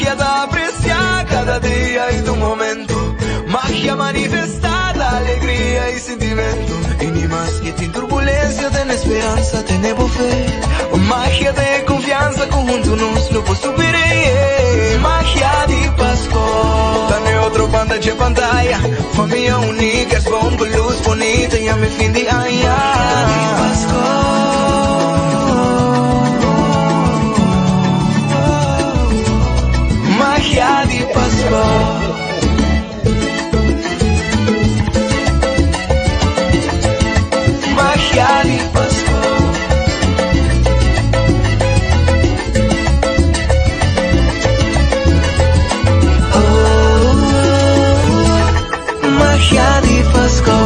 Magia ta aprecia cada dia y tur momento. Magia manifesta ta alegria y sentimento. Y ni maske tin turbulencia, tene speransa, tene bo fe. Magia ta e confiansa cu hunto nos lo por supera, yeah. Magia di Pasco. Ta n'e otro banda dje pantaya. Famia uni, kerstboom cu luz bonita, yama e fin di aña. Magia di Pasco. Magia di Pasco. Magia di Pasco. Oh, magia di Pasco.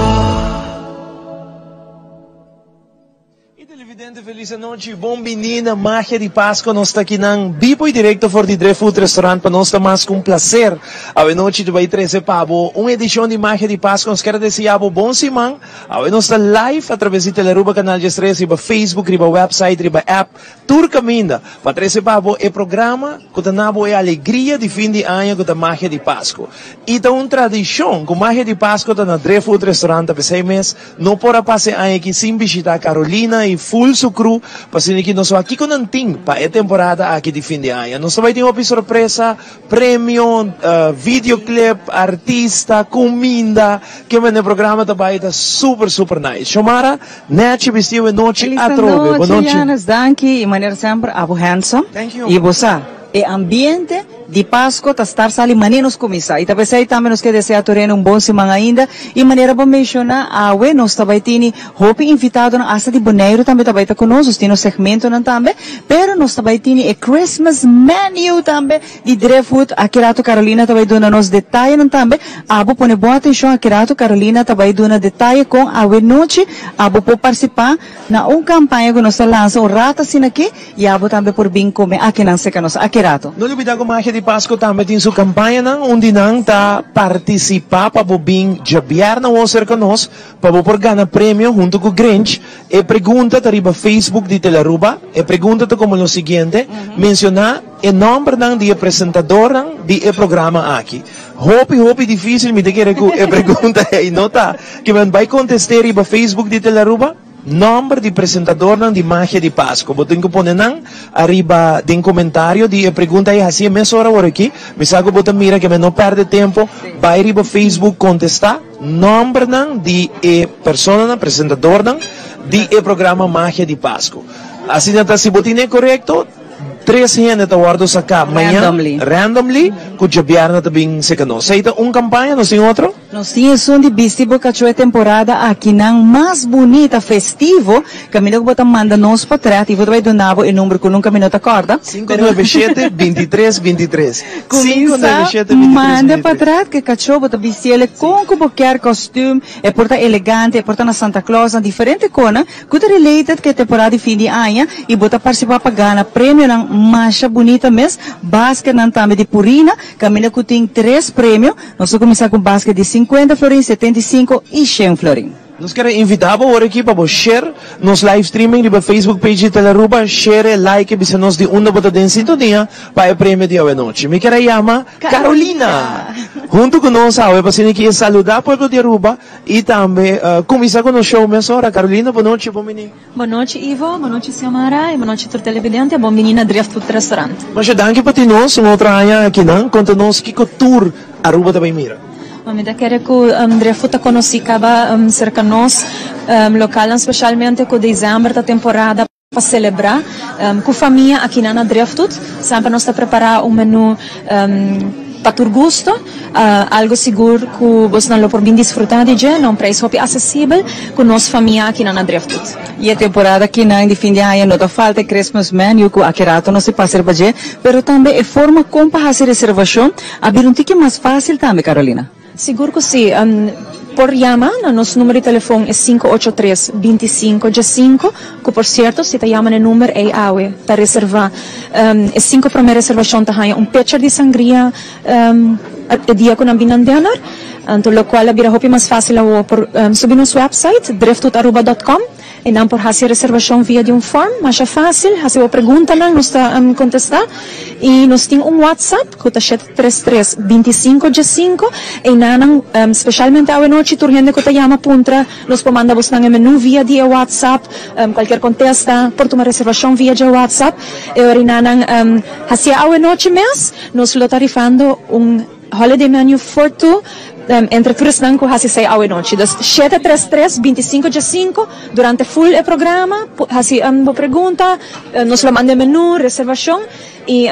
Y televidente feliz anochi, bon bini na Magia di Pasco, nos ta aki nan bibo y directo for di Driftwood Restaurant, pa nos ta mas cu un placer awe nochi di bay trece pa bo un edicion di Magia di Pasco, nos kier desea bo bon siman, awe nos ta live a traves di Telearuba Canal 13 riba Facebook, riba website, riba app, Tur caminda pa trece pa bo e programa cu ta na bo e alegria di fin di aña cu ta Magia di Pasco. Y ta un tradicion cu Magia di Pasco ta na Driftwood Restaurant ta pesey mes no por a pasa e aña aki sin bishita Carolina y full su crew pa asina ki nos wak kico nan tin pa e temporada aki di fin di aña. Nos ta bay tin hopi sorpresa, premio, videoclip, artista, cuminda, kimen e programa ta bay ta super super nice. Xiomara. Nechi bisti awe nochi Feliz atrobe. Bo nochi, nochi. Janes. Danki. Y manera semper, abo handsome. Thank you. Y bo sa, e ambiente di Pasco ta start sali mane nos cuminsa. Y ta pesey tambe nos ke desea tur hende un bon siman ainda. Y manera bo menciona, awe nos ta bay tini hopi invitadonan, hasta di Boneiru tambe ta bay ta cu nos. Nos tin nos segmentonan tambe. Pero nos ta bay tini e Christmas menu tambe Di Driftwood, aki rato Carolina ta bai duna nos detayenan tambe. Abo pone bon atencion, aki rato Carolina ta bai duna detaye con awe nochi abo por participa na un campaña cu nos ta lansa un rato asina aki y abo tambe por bin come akinan cerca nos aki rato. No lubida cu Magia di Pasco tambe tin su campañanan, un di nan ta participa pa bo bin djabièrnè awor cerca nos pa bo por gana premio hunto cu Grinch. E pregunta ta riba Facebook di Telearuba. E pregunta ta como lo siguiente, menciona E nòmbernan di e presentadornan di e programa aki. Hopi hopi difísil mi ta kere ku e pregunta ei no ta. Ke men bai kontest'é riba Facebook di Telearuba, nòmber di presentadornan di Magia di Pasco. Bo tin ku pone nan ariba den komentario di e pregunta ei. Hasié mesora awor aki. Mi sa ku bo ta mira ke men no pèrdè tempu. Bai riba Facebook kontestá nòmbernan di e personanan, presentadornan di e programa Magia di Pasco. Asina ta si bo tin e korekto. Tres hende ta wòrdu saká mañan Randomly. randomly ku djabièrnè ta bin seka nos. Esei ta un kampaña, nos tin otro? Nos tin esun di bisti bo kachó e temporada akinan mas bunita, festivo, kaminda ku bo ta manda nos potrèt i bo ta bai duna bo e number ku nunka mi no ta kòrda. Sinku nuebe shete, bintitres, bintitres. Sinku Kuminsá nuebe shete, bintitres, manda bintitres. potrèt ku e kachó bo ta bistiel e kon ku bo kier kòstüm, e por ta elegante, e por ta na Santa Claus, na diferente konan. Ku ta related ku e temporada di fin di aña i bo ta partisipá pa gana premionan masha bunita mes, basketnan tambe di Purina, kaminda ku tin tres premio. Nos ta kuminsá ku basket di sinkuenta florin, 75 i shen florin. Nos kere invitá bo ora aki pa bo share nos live streaming riba Facebook page di Telearuba. Share, like, bisa nos di unda bo ta den sintonia pa e premio di awenochi. Mi kere yama Carolina huntu ku nos awe pa asina ki e saludá pueblo di Aruba. Y tambe cuminsa cu nos show mesora. Carolina, bon nochi, bon bini. Bon nochi Ivo, bon nochi Xiomara y bon nochi tur televidente. Bon bini na Driftwood Restaurant. Masha danki pa tin nos un otro aña akinan. Conta nos kico tur Aruba ta bay mira. Bon, mi ta kere cu Driftwood ta conoci caba cerca nos localnan specialmente cu december ta temporada. Pa selebrá ku famia akinan na Driftwood. Semper nos ta prepará un menú pa tur gusto, algu sigur ku bosnan lo por bin disfrutá di dje na un preis hopi asesibel ku nos famia akinan na Driftwood. I e temporada akinan di fin di aña no ta falta e Christmas menu ku aki rato nos ta pasa riba dje, pero tambe e forma kon pa hasi reservashon a bira un tiki mas fásil tambe, Carolina. Sigur ku si. Por yama na nos numero di telefon e sinku ocho tres, binti sinku djesinku, ku por sierto si ta yama na e number ei awe ta reservá. E sinku promé reservashon ta haña un pitcher di sangria e dia ku nan bin nan dinner. Anto lokual a bira hopi mas fásil awor por subi nos website driftwoodaruba dot com. I nan por hasi reservashon via di un form, masha fásil, hasi bo preguntanan, nos ta kontestá. I nos tin un WhatsApp ku ta 733 25 15. Einanan, spesialmente awenochi tur hende ku ta yama puntra, nos por manda bosnan e menú via di e WhatsApp, kualkier kontesta por tuma reservashon via dje WhatsApp. E ora einanan hasié awenochi mes, nos lo ta rifando un holiday menu for two entre tur esnan ku hasi esei awenochi. Dus 733 25 15 durante full e programa hasi bo pregunta, nos lo manda e menú, reservashon. I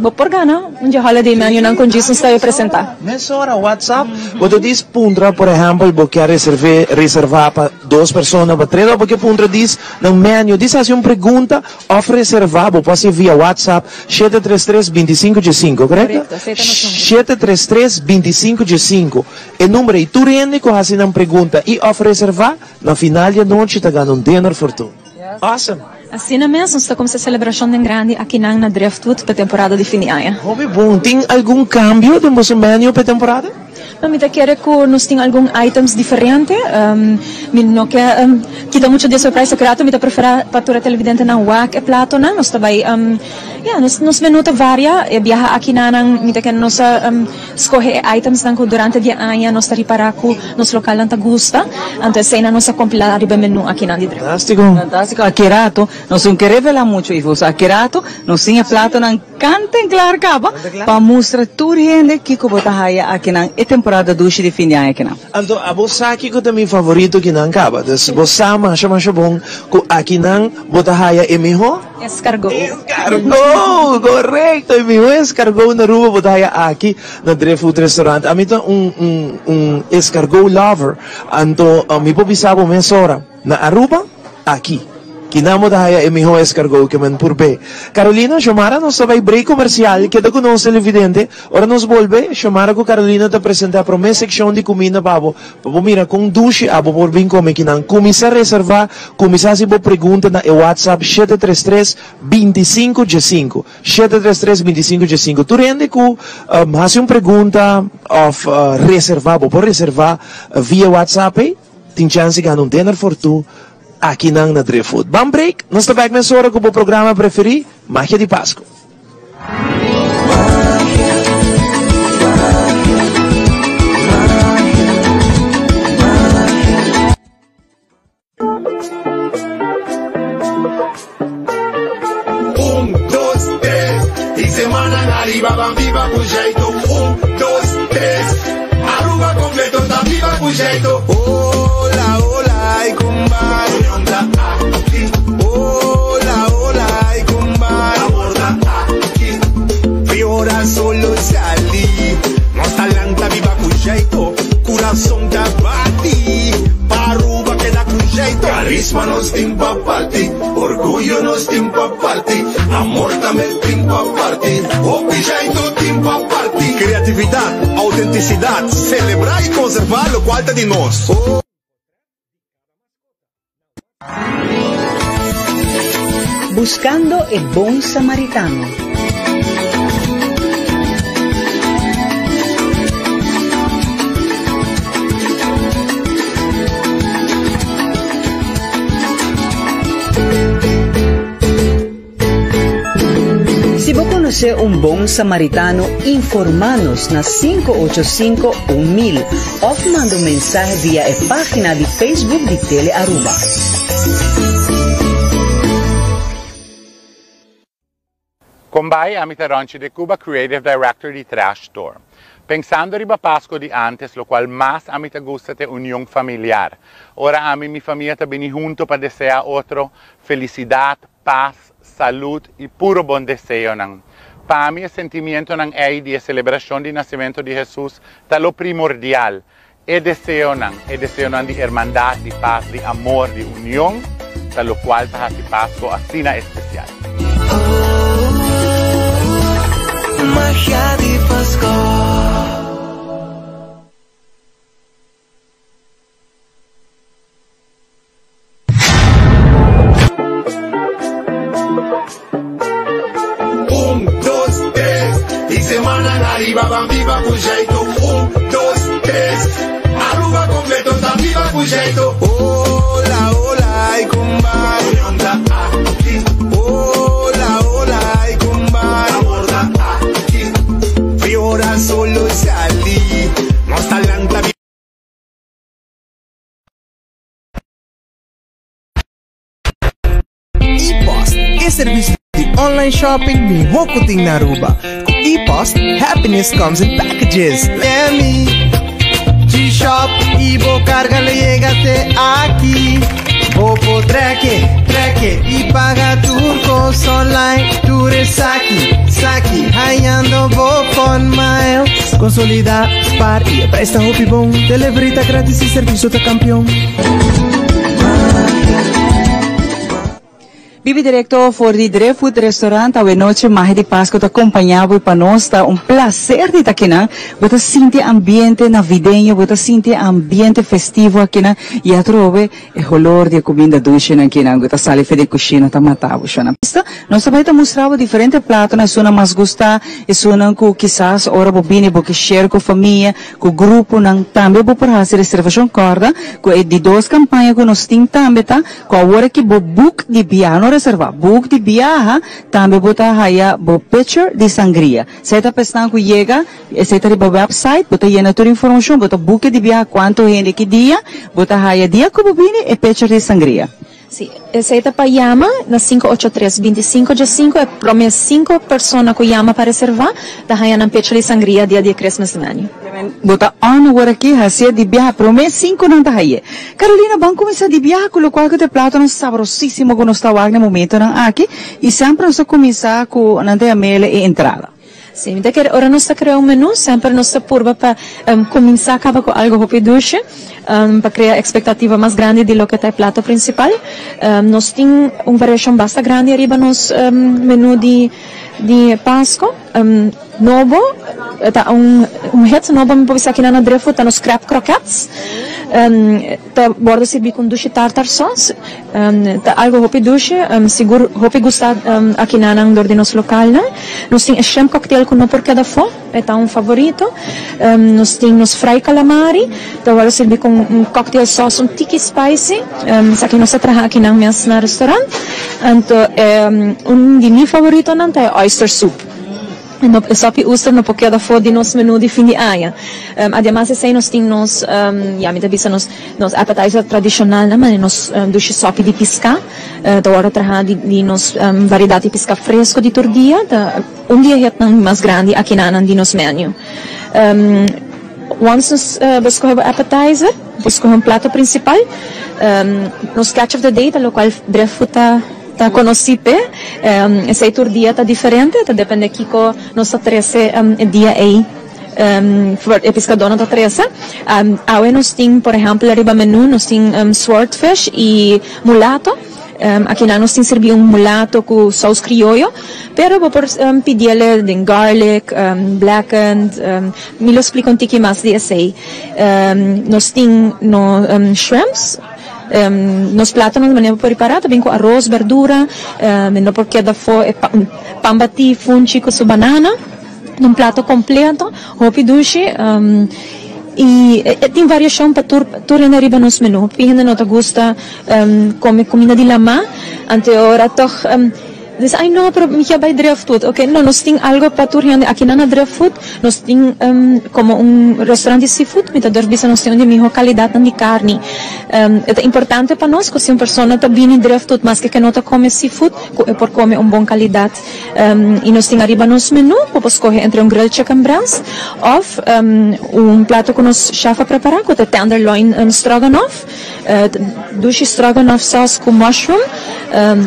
bo por gana un dje holiday menu nan con Jesus ta presenta. Mesora WhatsApp bo ta dis puntra por ehempel bo kier reserve reserva pa dos persona pa tres of bo kier puntra dis nan menu dis haci un pregunta of reserva bo por haci via WhatsApp 733 25 15 correcto? Correcto, esey ta nos number. 733 25 15 e number ey tur hende cu haci nan pregunta y of reserva na final di anochi ta gana un dinner for two. Awesome! Asina mes, nos ta kumsa selebrashon den grandi akinan na Driftwood pa temporada di fin di aña. Hopi bon! Tin algun kambio den boso menu pa e temporada? No, mi ta kere ku nos tin algun items diferente. Mi no ke kita mucho di e surprise akrato, mi ta preferá pa tur e televidentenan wak e platonan. Nos ta bai, ya, nos nos menu ta varia. E biaha akinanan mi ta kere nos a skohe e itemsnan ku durante di e aña nos ta ripará ku nos lokalnan ta gusta. Anto eseinan nos a kompilá riba e menú akinan di Driftwood. Fantástiko. Fantástiko. Aki rato nos un ke revelá mucho Ivo. So aki rato nos tin e platonan kant en klar kaba pa mustra tur hende kiko bo ta haya akinan e temporada dushi di fin di aña akinan. Anto abo sa kiko ta mi favorito kinan kaba. Dus bo sa masha masha bon ku akinan bo ta haya e mihó. Escargot. Escargot! Korekto! E mihó escargot na Aruba bo ta haya aki na Driftwood Restaurant. Ami ta un un un escargot lover. Anto mi por bisa bo mesora, na Aruba, aki. Kinan bo ta haya e mihó escargot ke men por be. Carolina, Xiomara, nos ta bai break comercial. Keda ku nos televidente. Ora nos bolbe, Xiomara ku Carolina ta presenta prome seccion di cuminda pa bo, pa bo mira kon dushi abo por bin come kinan. Cuminsa reserva, cuminsa haci bo pregunta na e WhatsApp 733 25 15. 733 25 15. Tur hende ku haci un pregunta of reserva, bo por reserva via WhatsApp ei, tin chance di gana un dinner for two akinan na Driftwood. Ban break, nos ta bek mesora ku bo programa preferi, Magia di Pasco. Un, dos, tres Y semanan ariba ban biba cu jeito Un, dos, tres Aruba completo ta biba cu jeito Hola, hola, ay cumbay Union ta aki Hola, hola, ay cumbay Amor ta aki Fiora solo sali Nos ta lanta biba cu jeito Curason ta bati Pa Aruba keda cu jeito Carisma nos tin pa parti Orguyo nos tin pa parti Amor tambe tin pa parti Hopi jeito tin pa parti Creatividad, autenticidad, celebra y conserva locual ta di nos. Buscando e Bon Samaritano. Si bo conoce un bon samaritano, informa nos na 585 1000 of manda un mensahe via e pagina di Facebook di Tele Aruba. Con bay, ami ta Ronchi de Cuba, Creative Director di Trash Store. Pensando riba Pasco di antes, locual mas ami ta gusta ta e union familiar. Ora ami y mi famia ta bini hunto pa desea otro felicidad, paz, salud y puro bon deseonan. Pa mi e sentimientonan ey di e celebracion di nacimento di Jesus ta lo primordial. E deseonan, e deseonan di hermandad, di paz, di amor, di union, ta locual ta haci Pasco asina especial. Magia di Pasco. Un, dos, tres Y semanan ariba ban biba cu jeito Un, dos, tres Aruba completo ta biba cu jeito Hola, hola. ay kumbay. Union ta aki. Hola, hola, ay kumbay. Amor ta aki. Fiora solo sali. Nos ta lanta. E-Post, e servicio di online shopping miho cu tin na Aruba. Cu E-Post, happiness comes in packages. Lemi, G-Shop y bo carga lo yega te aki. Bo por track e, track e y paga tur cos online. Tur esaki, saki, hayando bo fun miles. Consolida, spaar y e prijs ta hopi bon. Delivery ta gratis y servicio ta campeon. Bibi directo for di Driftwood Restaurant awe noche Magia di Pasco ta acompaña bo y pa nos ta un placer di ta akinan. Bo ta sinti ambiente navideño, bo ta sinti ambiente festivo akinan y atrobe e holor di e cuminda dushinan akinan cu ta sali for di e cushina ta mata bo shona. Nos ta bay ta mustra bo diferente platonan, esunnan mas gusta, esunnan cu kisas ora bo bini bo ke share cu famia, Ku gruponan tambe bo por hasi reservashon. Kòrda ku e di dos kampaña ku nos tin tambe ta ku awor aki bo buk di biaha, no reservá, buk di biaha tambe bo ta haya bo pitcher di sangria. Esei ta pa esnan ku yega, esei ta riba wèpsait, bo ta yena tur informashon, bo ta buke di biaha kuantu hende ki dia, bo ta haya dia ku bo bini e pitcher di sangria. Sí, esei ta pa yama na 583 25 15. E prome 5 persona ku yama pa reservá ta haña nan pecho di sangria dia di e Christmas menu. Bo ta on awor aki hasié di biaha prome 5 nan ta haye. Carolina, ban kuminsá di biaha ku lokual ku ta e platonan sabrosísimo ku nos ta wak na e momentonan aki i semper nos ta kuminsá ku nan ta yam'el e entrada. Sí, mi ta kere ora nos ta krea un menú semper nos ta purba pa kuminsá kaba ku algu hopi dushi pa krea ekspektativa mas grandi di loke ta e plato prinsipal. Nos tin un variashon basta grandi ariba nos menú di di Pasko. Nobo ta un un hit nobo mi por bisa akinan na Driftwood ta nos crab croquettes. Ta wordo sirbi cu un dushi tartar sauce. Ta algo hopi dushi, sigur hopi gusta akinanan dor di nos localnan. Nos tin e shrimp cocktail cu no por keda afo, e ta un favorito. Nos tin nos fry calamari, ta wordo sirbi cu un cocktail sauce un tiki spicy. Esaki nos ta traha akinan mes na restaurant. Anto un di mi favoritonan ta e oyster soup. No, e sopi oester no por keda for di nos menu di fin di aña. Ademas esei nos tin nos, ya mi ta bisa nos, nos appetizer tradishonalnan, manera nos dushi sopi di piská, ta wòrdu traha di di nos variedat di piská fresko di tur dia, ta un di e hetnan mas grandi akinanan di nos menu. Once nos bo skohe bo appetizer, bo skohe un plato prinsipal, nos catch of the day ta lokual Driftwood ta. Ta konosí p'e. Esei tur dia ta diferente, ta depende kiko nos ta trese e dia ei, e piskadónan ta trese. Awe nos tin, por ehèmpel, riba menú nos tin swordfish i mulato. Akinan nos tin sirbí un mulato ku sous krioyo, pero bo por pidiel den garlic, blackened, mi lo splika un tiki mas di esei. Nos tin no shrimps. Nos platonan di manera por prepará ta bin ku aros, berdura, mi no por keda afó e pan batí, funchi ku su banana, un plato kompleto, hopi dushi i e tin variashon pa tur tur hende riba nos menú. Hopi hende no ta gusta kome kuminda di lamá, anto e ora tòg. Dice, ay no, pero mi kier bay Driftwood. Ok, no, nos tin algo pa tur hende. Aki nan na Driftwood nos tin como un restaurant di seafood. Mi ta durf bisa nos tin un di miho calidadnan di carni. E ta importante pa nos cu si un persona ta bini Driftwood maske ke no ta come seafood, cu e por come un bon calidad. Y nos tin ariba nos menu cu por scoge entre un grilled chicken breast of un plato cu nos chef a prepara cu ta tenderloin stroganoff. Dushi stroganoff sauce cu mushroom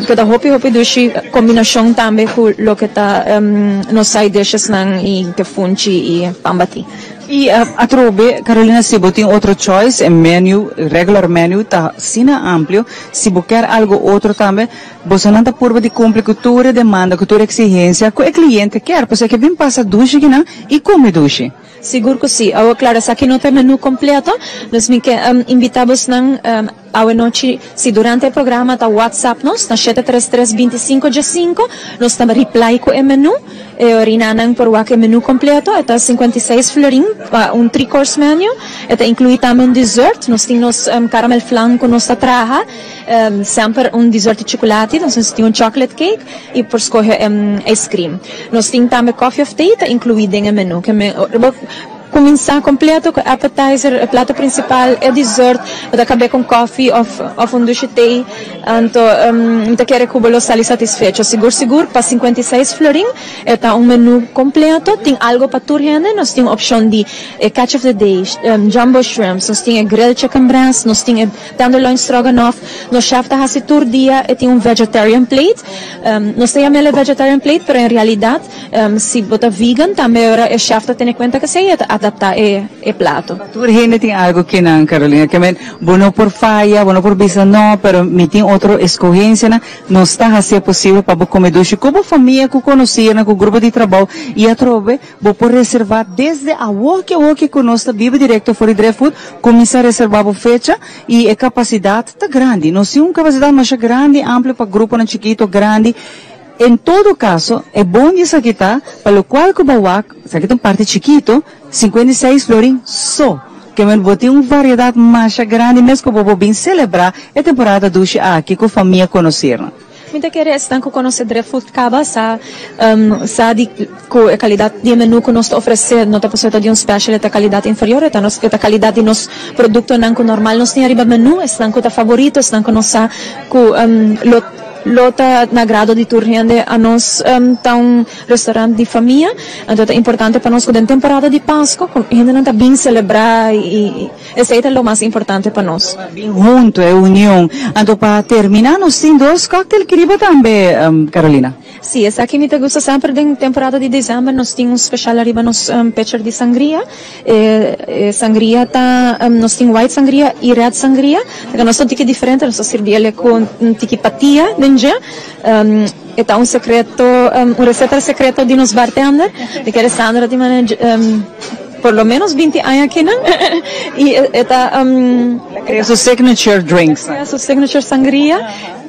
cu ta hopi hopi dushi combinacion tambe cu loke ta nos side dishes nan y ke funchi y pan bati. Y atrobe Carolina si bo tin otro choice e menu regular menu ta asina amplio si bo kier algo otro tambe bosonan ta purba di cumpli cu tur e demanda cu tur e exigencia cu e cliente kier pasobra e ke bin pasa dushi kinan y come dushi. Sigur ku si. Awor klaro esaki no ta e menú kompleto, dus mi ke invitá bosnan awe nochi si durante e programa ta whatsapp nos na 733 25 15, nos ta reply ku e menú. E orinanan por wak e menu completo, e ta 56 florin pa un three course menu. E ta inclui tambe un dessert, nos tin nos caramel flan cu nos ta traha, semper un dessert di chocolate, nos tin un chocolate cake y por scoge ice cream. Nos tin tambe coffee of tea ta inclui den e menu. Kuminsá kompleto ku appetizer, e plato prinsipal, e dessert, bo ta kab'é ku un kòfi òf un dushi tei. Anto mi ta kere ku bo lo sali satisfecho. Sigur sigur pa 56 florin e ta un menú kompleto, tin algo pa tur hende. Nos tin opshon di e catch of the day, jumbo shrimps, nos tin e grilled chicken breast, nos tin e tenderloin stroganoff. Nos chef ta hasi tur dia e tin un vegetarian plate. Nos ta yam'el e vegetarian plate pero en realidat Si bo ta vegan tambe ora e chef ta tene cuenta kesey e ta adapta e plato. Pa tur hende tin algo kinan, Carolina. Ke men bo no por faya, bo no por bisa no, pero mi tin otro escogencianan. Nos ta haci e posibel pa bo come dushi cu bo famia, cu conocirnan, cu grupo di trabou y atrobe bo por reserva desde awoki awoki cu nos ta biba directo for di Driftwood, cuminsa reserva bo fecha y e capacidad ta grandi. Nos tin un capacidad masha grandi, amplio pa gruponan chikito, grandi. En todo caso, e bon di esaki ta, pa locual cu bo wak, esaki ta un parti chikito, 56 florin so. Ke men bo tin un variedad masha grandi mes cu bo por bin celebra e temporada dushi aki cu famia conocirnan. Mi ta kere esnan cu conoce Driftwood caba sa sa di cu e calidad di e menu cu nos ta ofrece no ta pasobra ta di un special e ta calidad inferior, e ta nos e ta calidad di nos productonan cu normal nos tin ariba menu, esnan cu ta favorito, esnan cu nos sa cu lo. Lo ta na grado di tur hende. Anos ta un restaurant di famia, anto ta importante pa nos ku den temporada di Pasko ku hendenan ta bin selebrá i esei ta lo mas importante pa nos. Bin hunto, e union. Anto pa terminá nos tin dos cocktail kiriba tambe, Carolina. Sí, esaki mi ta gusta semper den temporada di december nos tin un special ariba nos pitcher di sangria. E sangria ta, nos tin white sangria y red sangria. Pasobra nos ta un tiki diferente, nos ta sirbi el cu un tiki patia den dje. E ta un secreto, un receta secreto di nos bartender. Mi kere Sandra tin manera por lo menos binti aña akinan y e ta. Ta crea su signature drinks. Ta crea su signature sangria.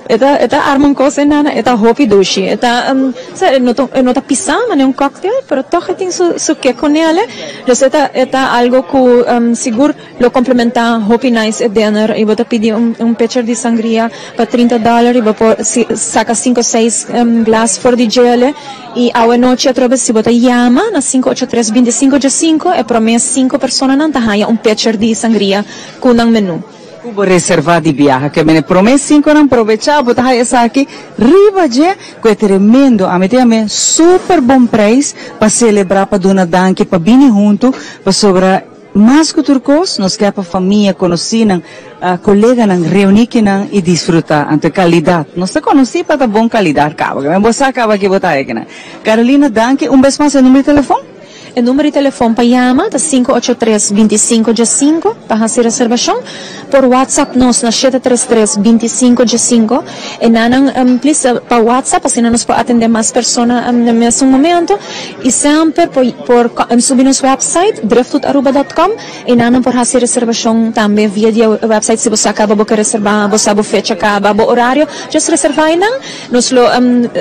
E ta e ta arma un kos e nana, e ta hopi dushi. E ta sa e no ta e no ta pisá manera un cocktail, pero tòg e tin su su ke ku nele. Dus e ta e ta algo ku sigur lo komplementá hopi nice e dinner. I bo ta pidi un un pitcher di sangria pa 30 dòler i bo por si saka sinku o seis glas for di djele. I awe nochi atrobe si bo ta yama na 583 25 15 e promé sinku personanan ta haña un pitcher di sangria ku nan menú. Ku bo reserva di biaha ke mene prome sinkonan probecha bo ta haya esaki riba dje ku e tremendo ami ta yam'e super bon preis pa celebra pa duna danki pa bini huntu pasobra mas ku tur kos nos ke pa famia konosinan koleganan reuni kinan i disfruta anto e kalidat nos ta konosi pa ta bon kalidat kaba ke men bo sa kaba ki bo ta haya kinan Carolina danki un bes mas e numero di telefon. E number di telefon pa yama ta 583 25 15 pa hasi reservashon. Por WhatsApp nos na 733 25 15. E nanan please pa WhatsApp asina nos por atende mas persona na mesun momento. Y semper por por subi nos website driftwoodaruba.com e nanan por hasi reservashon tambe via di e website si bo sa caba bo ke reserva, bo sa bo fecha caba, bo horario, just reserva einan. Nos lo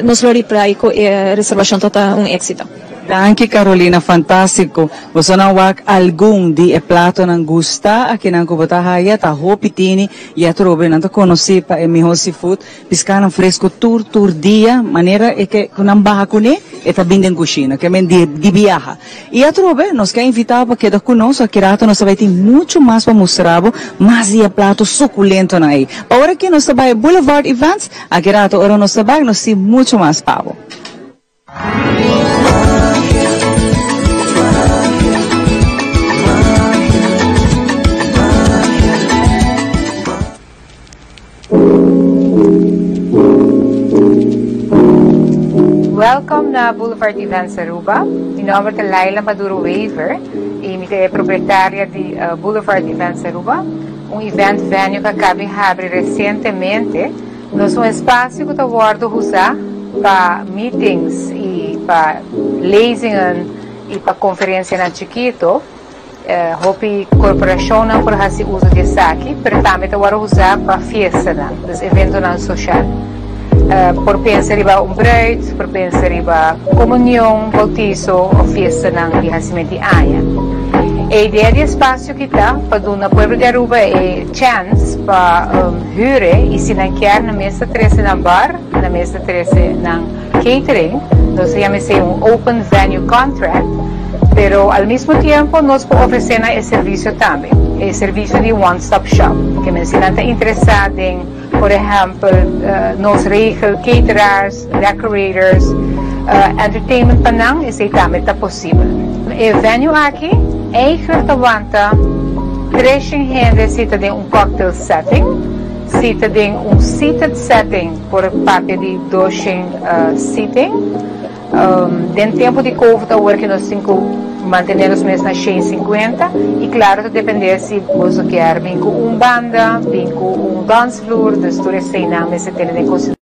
nos lo reply cu e reservashon ta ta un exito. Danki Carolina fantastico. Boso nan wak algun di e platonan gusta akinan ku bo ta haya ta hopi tini y atrobe nan ta conoci pa e miho seafood piscanan fresco tur tur dia manera e ke ku nan baha cune e ta bin den cushina ke men di di biaha y atrobe nos ke invita bo pa keda cu nos aki rato nos ta bay tin mucho mas pa mustra bo mas di e plato suculentonan ey pa ora aki nos ta bay Boulevard Events aki rato ora nos ta bak nos tin mucho mas pa bo. Welcome na Boulevard Events Aruba. Mi nomber ta Laila Maduro Wever y mi ta e propietaria di Boulevard Events Aruba, un event venue cu a caba di habri recientemente. Nos un espacio cu ta wordo usa pa meetings y pa lezingen y pa conferencianan chikito. Hopi corporacionnan por haci uso di esaki, pero tambe ta wordo usa pa fiestanan, dus eventonan social. Por pensa riba un bruid, por pensa riba comunion, bautizo of fiestanan di hacimento di aña. E idea di espacio aki ta pa duna pueblo di Aruba e chance pa huur e y si nan kier nan mes ta trece nan bar, nan mes ta trece nan catering, nos ta yama esey un open venue contract, pero al mismo tiempo nos por ofrece nan e servicio tambe, e servicio di one stop shop. Ke men si nan ta interesa den, por ehempel, nos regel cateraars, decorators, entertainment pa nan, esey tambe ta posibel. E venue aki eigenlijk ta wanta treshen hende si ta den un cocktail setting, si ta den un seated setting por papia di doshen seating. Den tempo di covid awor ke nos tin ku mantene nos mes na 150 y claro ta depende si boso kier bin ku un banda, bin ku un dansvloer, dus tur eseinan mester tene den consideracion.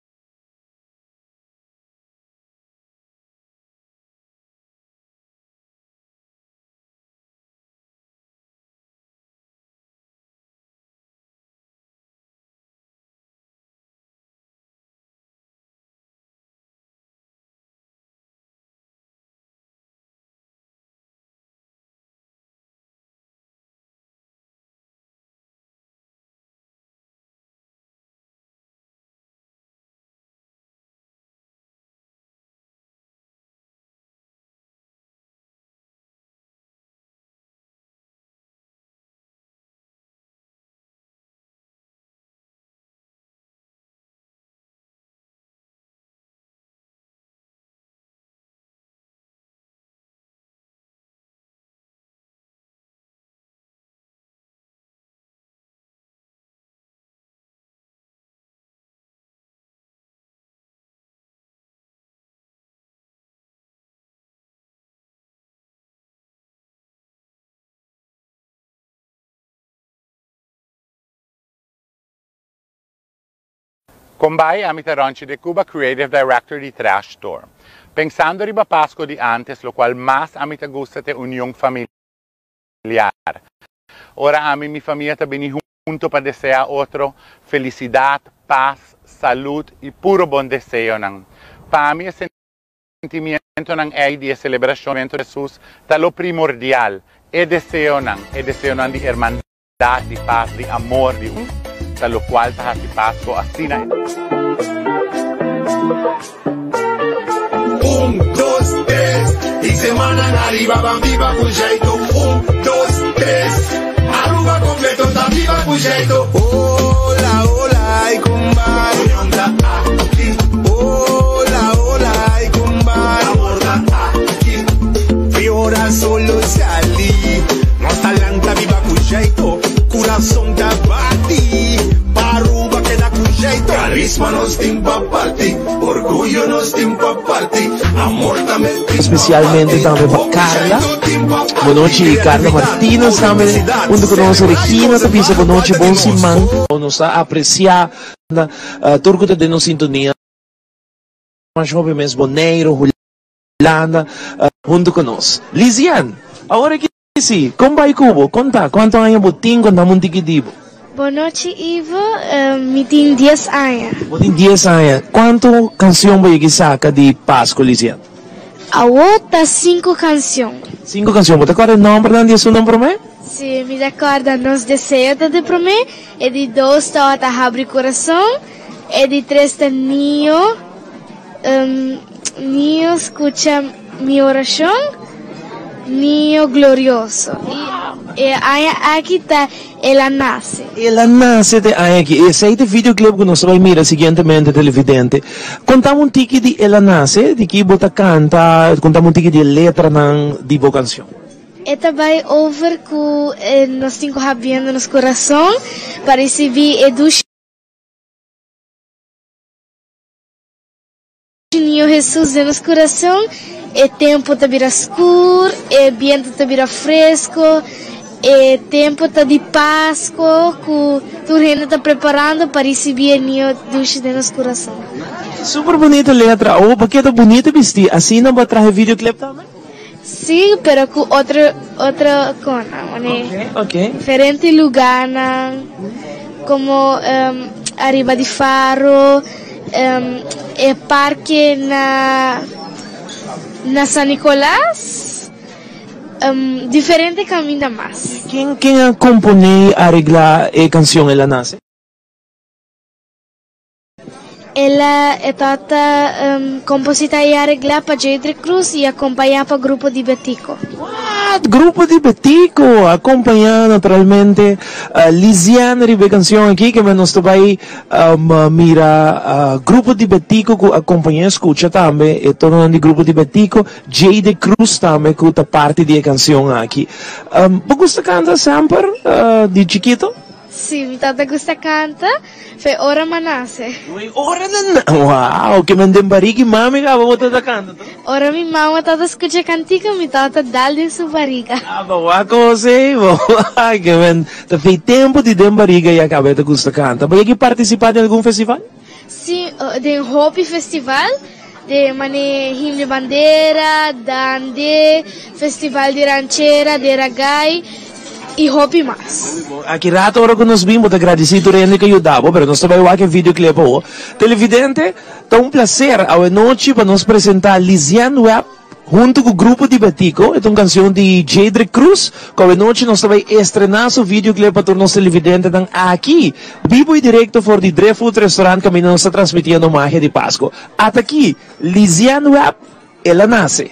Con bai, ami ta Ronchi de Cuba, Creative Director di Trash Store. Pensando riba Pasco di antes, locual mas ami ta gusta t'e union familiar. Ora ami mi famia ta bini hunto pa desea otro felicidad, paz, salud y puro bon deseonan. Pa ami e sentimientonan ey di e celebracion di Jesus ta lo primordial, e deseonan, e deseonan di hermandad. Di pas, di amor, di un ta locual ta haci Pasco asina. Un, dos, tres, y semana ariba ban biba cu jeito. Un, dos, tres, Aruba completo ta biba cu jeito. Hola, hola, y con bai. Union ta aki. Hola, hola, y con bai. Amor ta aki. Fiora solo sali. Nos ta lanta biba cu jeito, Curason ta bati, pa Aruba keda cu jeito. Carisma nos tin pa parti, Orguyo nos tin pa parti, Amor tambe tin pa parti. Especialmente tambe pa Carla. Bonochi Carla Martinez tambe hunto cu nos. Regina ta bisa bonochi bon siman. Nos ta aprecia tur cu ta den nos sintonia. Mas hopi mes Boneiru, Hulanda hunto cu nos. Lizian, awor aki si, con bai cu bo? Conta, cuanto aña bo tin? Conta mi un tiki di bo. Bonochi Ivo, mi tin dies aña. Bo tin dies aña. Cuanto cancion bo yegi saca di Pascu, Lizian? Awor ta cinco cancion. Cinco cancion. Bo ta corda e nombernan di esunnan prome? Si, mi ta corda Nos Deseo ta di prome, e di dos tawata Habri Curason, e di tres ta Niño. Niño scucha mi oracion, Niño glorioso. Y e aña aki ta El a nace. El a nace te aña aki. Esey ta e videoclip cu nos ta bay mira siguientemente, televidente. Contame un tiki di El a nace, di ki bo ta canta, contame un tiki di e letranan di bo cancion. E ta bay over cu nos tin cu habiendo nos curason pa ricibi e dushi. Niño Hesus den nos kurason, e tempu ta bira skur, e bientu ta bira fresko, e tempu ta di Pasko ku tur hende ta preparando pa risibí e Niño dushi den nos kurason. Super bunita letra. Oh, bo keda bunita bisti. Asina bo a traha e videoclip tambe? Sí, pero ku otro otro kona, mane diferente lugarnan, komo ariba di faro. Um, e parke na na San Nicolas, diferente caminda mas. Ken ken a compone y aregla e cancion El a Nace? El a e tabata composita y aregla pa Jadrick Cruz y acompaña pa Grupo di Betico. What? Grupo di Betico acompaña naturalmente Liziane riba e cancion aki ke men nos ta bay mira Grupo di Betico cu acompaña scucha tambe e tononan di Grupo di Betico, Jadrick Cruz tambe cu ta parti di e cancion aki. Bo gusta canta semper di chikito? Si, mi tata gusta canta. Fe ora m'a nase. Ui, ora na na. Wow, ke men den barigi mami kaba bo ta canta to? Ora mi mama tata scucha cantica mi tata dal den su bariga. Ah, bo wak cos ey, bo wak. Ke men ta fey tempo di den bariga ya kaba e ta gusta canta. Bo yegi participa den algun festival? Si, den hopi festival, den mane Himno Bandera, Dande, Festival di Ranchera, de Ragay y hopi mas. Aki rato ora cu nos bin bo ta gradici tur hende cu yuda bo, pero nos ta bay wak e videoclip awo. Televidente, ta un placer awe nochi pa nos presenta Liziane Webb hunto cu Grupo di Betico. E ta un cancion di Jadrick Cruz cu awe nochi nos ta bay estrena su videoclip pa tur nos televidentenan aki bibo y directo for di Driftwood Restaurant caminda nos ta transmitiendo Magia di Pasco. Ata aki, Liziane Webb, el a nace.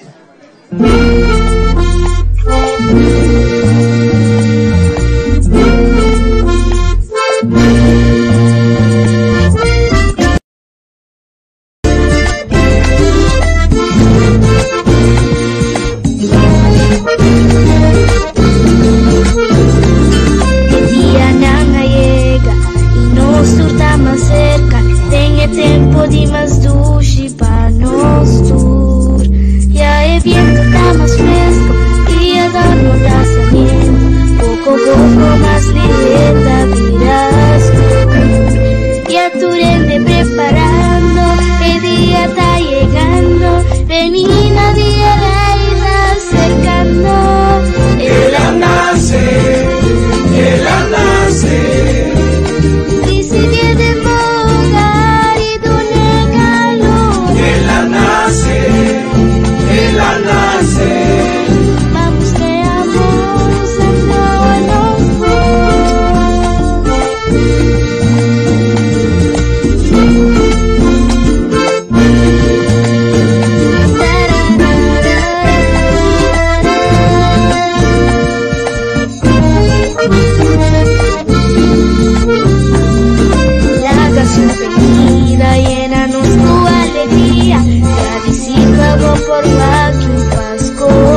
Por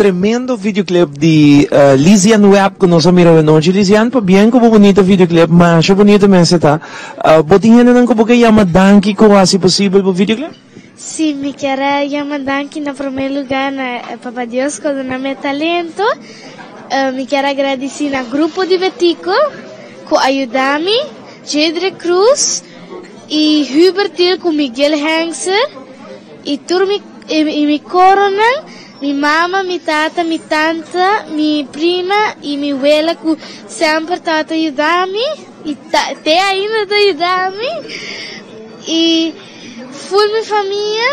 tremendo videoclip di Lizian Webb ku nos a mira awenochi. Lizian, pabien ku bo bunita videoclip, masha bunita mester ta. Bo tin hendenan ku bo ke yama danki ku hasi posibel bo videoclip? Sí, mi kier a yama danki na promé lugá na Papa Dios ku a duna mi e talento. Mi kier a gradisí na Grupo di Betico ku a yuda mi, Jedre Cruz i Hubert Thiel ku Miguel Hengser i tur mi i mi koronan, mi mama, mi tata, mi tanta, mi prima i mi wela ku semper tabata yuda mi i te ainda ta yuda mi i Ful mi famia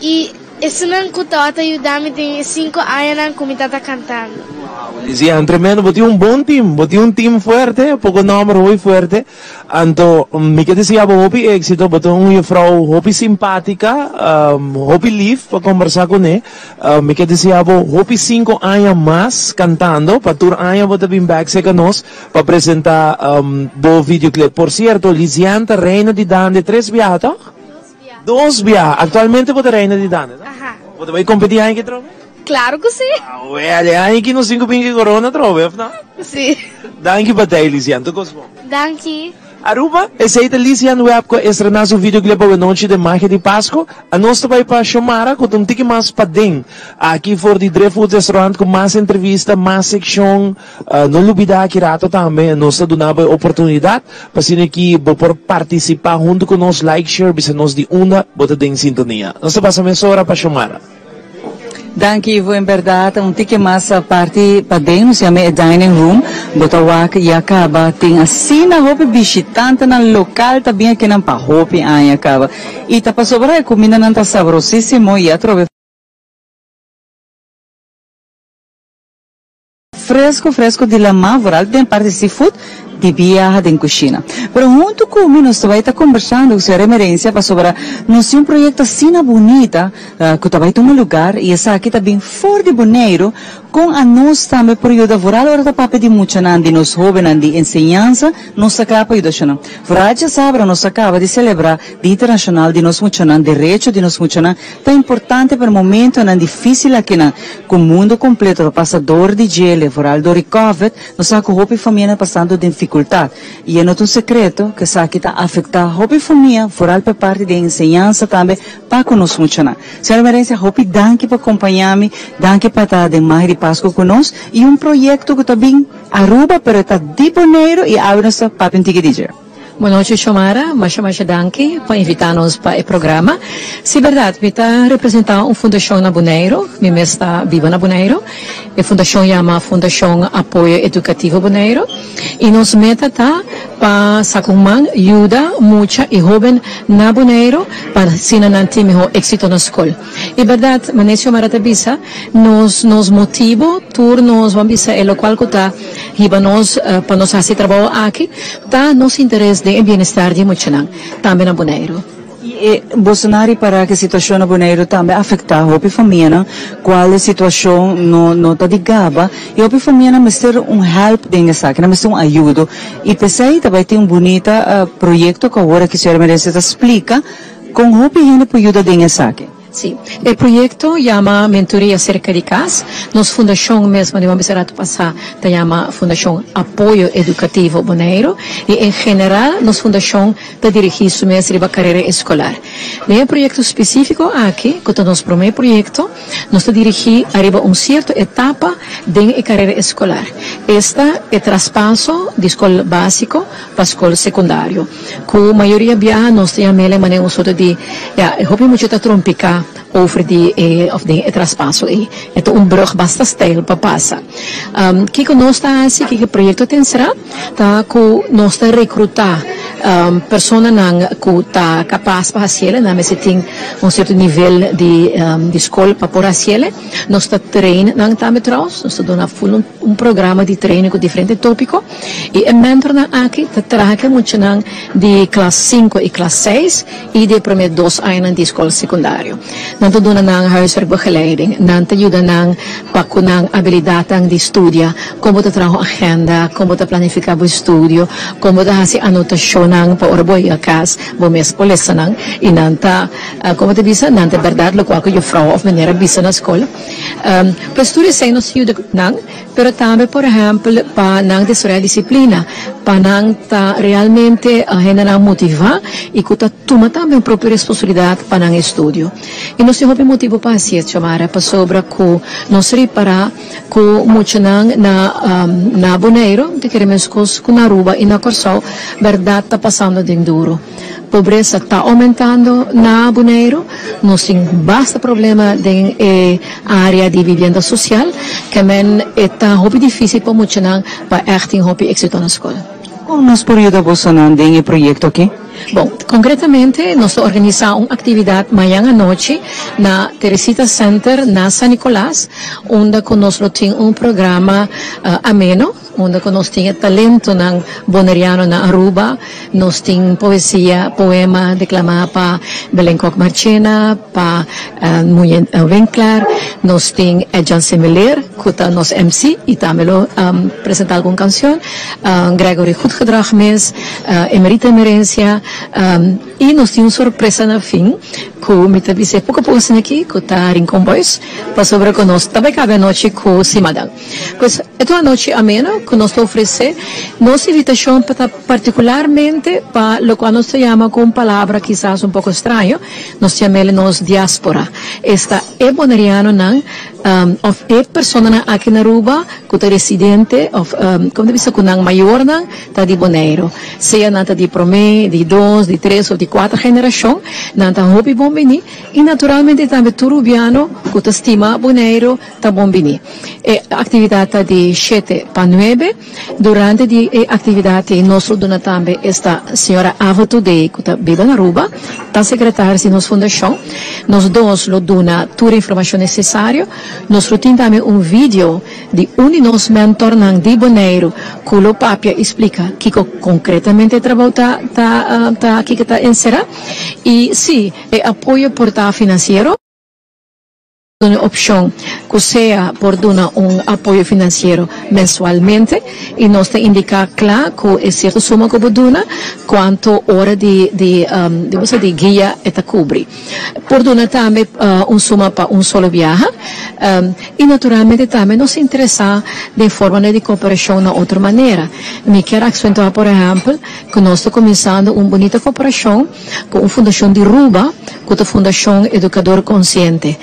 y esunnan cu tabata yuda mi den e cinco añanan cu mi tata cantando. Wow Lisian tremendo bo tin un bon team bo tin un team fuerte poco nomber hopi fuerte anto mi ke desea bo hopi exito bo ta un juffrouw hopi simpatica hopi lief pa combersa cune mi ke desea bo hopi cinco aña mas cantando pa tur aña bo ta bin bek cerca nos Pa presenta bo videoclip. Por cierto, Liziane ta reina di dande tres biaha, toch? Dos biaha. Dos biaha. Actualmente bo ta reina di dande, no? Aha. Bo ta bay competi aña aki atrobe? Claro cu si. Ah, wel, e aña aki nos tin cu bin cu e corona atrobe, of no? Si. Danki pa tey, Liziane. Tur cos bon. Danki. Aruba, esey ta Liziane Webb cu a estrena su videoclip awenochi den Magia di Pasco. Anos ta bay pa Xiomara cu ta un tiki mas paden. Aki for di Driftwood Restaurant cu mas entrevista, mas seccion. No lubida aki rato tambe nos ta duna bo e oportunidad pa asina ki bo por participa hunto cu nos, like, share, bisa nos di unda bo ta den sintonia. Nos ta pasa mesora pa Xiomara. Danki Ivo, en berdad un tiki mas parti paden nos yama e dining room, bo ta wak ya caba tin asina hopi bishitantenan local ta bin akinan pa hopi aña caba y ta pasobra e cumindanan ta sabrosisimo y atrobe. Fresco fresco di lamá, vooral den parti seafood, di biaha den cushina. Pero hunto cu mi nos ta bay ta combersando cu señora Emerencia pasobra nos tin un proyecto asina bunita cu ta bay tuma lugar y esaki ta bin for di Boneiru con anos tambe por yuda vooral ora ta papia di muchanan, di nos hobennan di enseñansa nos ta cla pa yuda eshonan. Vooral djasabra nos a caba di celebra Dia Internacional di nos muchanan, derecho di nos muchanan Ta importante pa e momentonan dificil akinan cu mundo completo ta pasa door di djele, vooral door di covid, nos sa cu hopi famianan pasando den dificultad. Y e no ta un secreto cu esaki ta afecta hopi famia, vooral pa e parti di e enseñansa tambe pa cu nos muchanan. Señora Emerencia, hopi danki pa compaña mi, danki pa ta den Magia di Pasco cu nos y un proyecto cu ta bin Aruba pero e ta di Boneiru y awe nos ta papia un tiki di dje. Bonochi Xiomara, masha masha danki pa invita nos pa e programa. Si berdad, mi ta representa un fundacion na Boneiru, mi mes ta biba na Boneiru. E fundacion yama Fundacion Apoyo Educativo Boneiru y nos meta ta pa saca un man yuda mucha y hoben na Boneiru pa asina nan tin miho exito na scol. Y berdad, manera Xiomara ta bisa, nos nos motibo tur nos ban bisa e locual cu ta hiba nos pa nos haci e trabao aki ta nos interes den e bienestar di e muchanan, tambe na Boneiru. Y e boso a ripara cu e situacion na Boneiru tambe a afecta hopi famianan, cual e situacion no no ta di gaba y hopi famianan mester un help den esaki, nan mester un ayudo y p'esey ta bay tin un bunita proyecto cu awor aki señora Merencia ta splica con hopi hende por yuda den esaki. Sí. E proyekto yama Mentoria Serka di Kas. Nos fundashon mes, manera bo a bisa rato pasá, ta yama Fundashon Apoyo Edukativo Boneiru i en general nos fundashon ta dirigí su mes riba karera eskolar. Den e proyekto spesífiko aki, ku ta nos promé proyekto, nos ta dirigí ariba un sierto etapa den e karera eskolar, esta e traspaso di skol básiko pa skol sekundario. Ku mayoria biaha nos ta yam'el e manera un sorto di, ya, e hopi mucha ta trompiká over di e òf den e traspaso ei. E ta un brùg basta steil pa pasa. Kiko nos ta hasi, kiko e proyekto ta enserá, ta ku nos ta rekrutá personanan ku ta kapas pa hasiel, nan mester tin un sierto nivel di di skol pa por hasiel. Nos ta train nan tambe trouwens, nos ta duna ful un programa di training ku diferente tópiko. I e mentornan aki ta traha ku e muchanan di klas sinku i klas seis i di e promé dos añanan di skol sekundario. Nan ta duna nan huiswerkbegeleiding, nan ta yuda nan pa ku nan abilidatnan di studia, kon bo ta traha un agenda, kon bo ta planifiká bo estudio, kon bo ta hasi anotashonnan. bo nan pa ora bo yega cas bo mes por lesa nan y nan ta, como ta bisa, nan ta berdad locual cu juffrouw of meneer a bisa na scol. Pues tur esey nos yuda nan, pero tambe por ehempel pa nan desaroya disciplina, pa nan ta realmente hendenan motiva y cu ta tuma tambe un propio responsabilidad pa nan estudio. Y nos tin hopi motibo pa haci es, Xiomara, pasobra cu nos ripara cu muchanan na na Boneiro ta kere mescos cu na Aruba y na Corsou, berdad ta pasando den duro. Pobresa ta aumentando na Boneiro, nos tin basta problema den e area di vivienda social, ke men e ta hopi dificil pa muchanan pa echt tin hopi exito na scol. Con nos por yuda bosonan den e proyecto aki? Bon, concretamente nos ta organisa un actividad mañan anochi na Teresita Center na San Nicolas, unda cu nos lo tin un programa ameno, unda cu nos tin e talentonan boneriano na Aruba. Nos tin poesia, poema declama pa Belen Kok Marchena, pa Muñe Winkler, nos tin Edjean Semeleer cu ta nos MC y tambe lo presenta algun cancion, Gregory Goedgedrag mes, Emerita Emerencia y nos tin un sorpresa na fin cu mi ta bisa e poco poco asina aki cu ta Rincon Boys pasobra cu nos ta bay cabe anochi cu Simadan. Pues e ta un anochi ameno cu nos ta ofrece. Nos invitacion pa ta particularmente pa locual nos ta yama cu un palabra kisas un poco straño, nos ta yam'el nos diaspora. Esta e bonerianonan of e personanan aki na Aruba cu ta residente of como ta bisa cu nan mayornan ta di Boneiru. Sea nan ta di prome, di dos, di tres of di cuater generacion, nan ta hopi bon bini y naturalmente tambe tur Rubiano cu ta stima Boneiru ta bon bini. E actividad ta di shete pa nuebe. Durante di e actividad ei nos lo duna tambe esta señora Ava Today cu ta biba na Aruba, ta secretaris di nos fundacion. Nos dos lo duna tur e informacion necesario. Nos lo tin tambe un video di un di nos mentornan di Boneiru cu lo papia y splica kico concretamente e trabou ta ta ta kico ta encera. Y si e apoyo por ta financiero. Duna opcion cu sea por duna un apoyo financiero mensualmente y nos ta indica cla cu e cierto suma cu bo duna cuanto ora di di di guia e ta cubri. Por duna tambe un suma pa un solo biaha y naturalmente tambe nos interesa den formanan di cooperacion na otro manera. Mi kier accentua por ehempel cu nos ta cuminsando un bunita cooperacion Ku un fundashon di Ruba ku ta Fundashon Edukador Konsiente.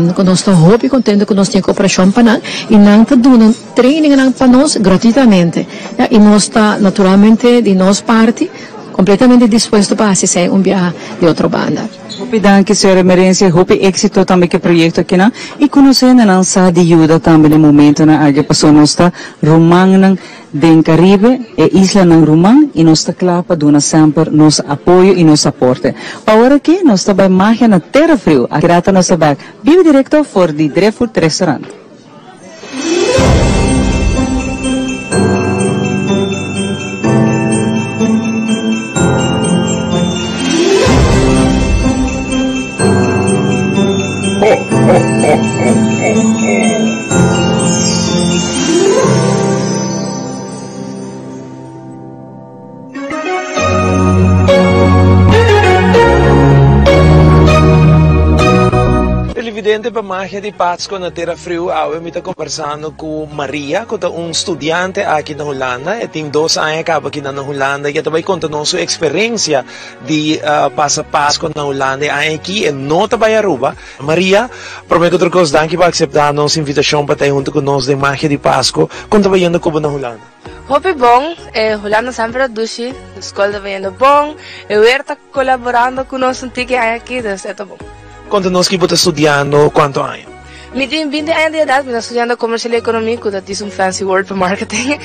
Ku nos ta hopi kontento ku nos tin e koperashon pa nan i nan ta duna trainingan pa nos gratuitamente. Ya, i nos ta naturalmente di nos parti kompletamente dispuesto pa hasi esei un biaha di otro banda. Hopi danki señora Emerencia, hopi éxito tambe ku e proyekto akinan i ku nos hendenan sa di yuda tambe den momentonan aki pasobra nos ta rumannan. Den Caribe, e islanan ruman y nos ta cla pa duna semper nos apoyo y nos aporte. Pa ora aki nos ta bay magia na Terra Friu. Aki rato nos ta bek. Bibi directo for di Driftwood Restaurant. Ho, ho, ho, ho, ho, ho. Televidente pa Magia di Pasco na Tera Friu awe mi ta conversando cu Maria cu ta un studiante aki na Hulanda e tin dos aña caba aki na Hulanda y e ta bay conta nos su experiencia di pasa Pasco na Hulanda e aña aki e no ta bay Aruba Maria, prome ku otro kos, danki pa akseptá nos invitashon pa ta huntu ku nos den Magia di Pasko. Kon ta bayendo ku bo na Hulanda? Hopi bon, e Hulanda semper ta dushi, de skol ta bayendo bon, e weer ta kolaborando ku nos un tiki aña aki, dus e ta bon. Konta nos ki bo ta studiando, kuantu aña? Mi tin binti aña di edat, mi ta studiando Commerciële Economie, ku ta djis un fancy word pa marketing.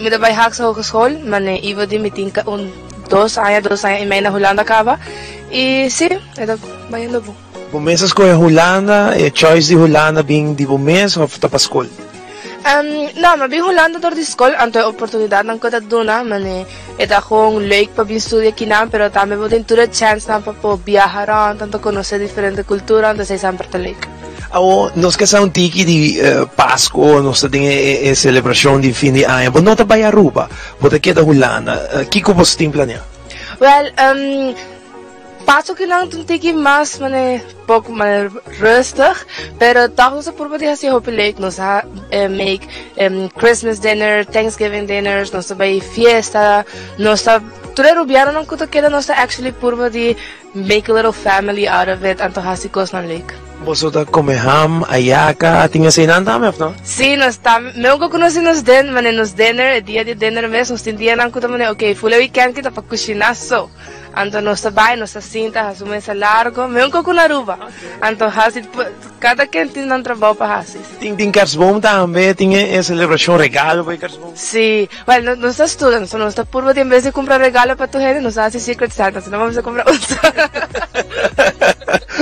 Mi ta bai Haagse Hogeschool, ma ne iba di mi tin un dos aña, dos aña i mei na Hulanda kaba. I si, e ta bayendo bon. Bo mes a skohe Hulanda? E choice di Hulanda bin di bo mes of ta pa skol? No, mi a bin Hulanda dor di skol, anto e oportunidatnan ku e ta duna, mane e ta gewoon leuk pa bin studia kinan, pero tambe bo tin tur e chènsnan pa por biaha rònt, anto konosé diferente kultura, anto esei semper ta leuk. Awo nos ke sa un tiki di Pasco, nos ta den e celebracion di fin di aña. Bo no ta bay Aruba, bo ta keda Hulanda. Kico bo tin planea? Wel, Pasco kinan ta un tiki mas mane poco mane rustig, pero toch nos a purba di haci hopi leuk. Nos a make Christmas dinner, Thanksgiving dinners, nos ta bay fiesta, nos ta tur e Rubianonan cu ta keda nos ta actually purba di Make a little family out of it anto hasi kosnan leuk. Boso ta kome ham, ayaka, tin eseinan tambe of no? Sí, nos ta, meo ku nos tin nos den, mane nos dinner, e dia di dinner mes, nos tin dianan ku ta mane ok, ful e weekend ki ta pa kushiná so. Anto nos ta bai, nos ta sinta, hasi un mesa largo, meo ku na Aruba. Anto hasi, kada ken tin nan trabou pa hasi. Tin tin kerstboom tambe, tin e selebrashon regalo pa e kerstboom? Sí, well no nos ta student so nos ta purba di en bes di cumpra regalo pa tur hende nos ta haci secret santa si no bo mester cumpra un solo.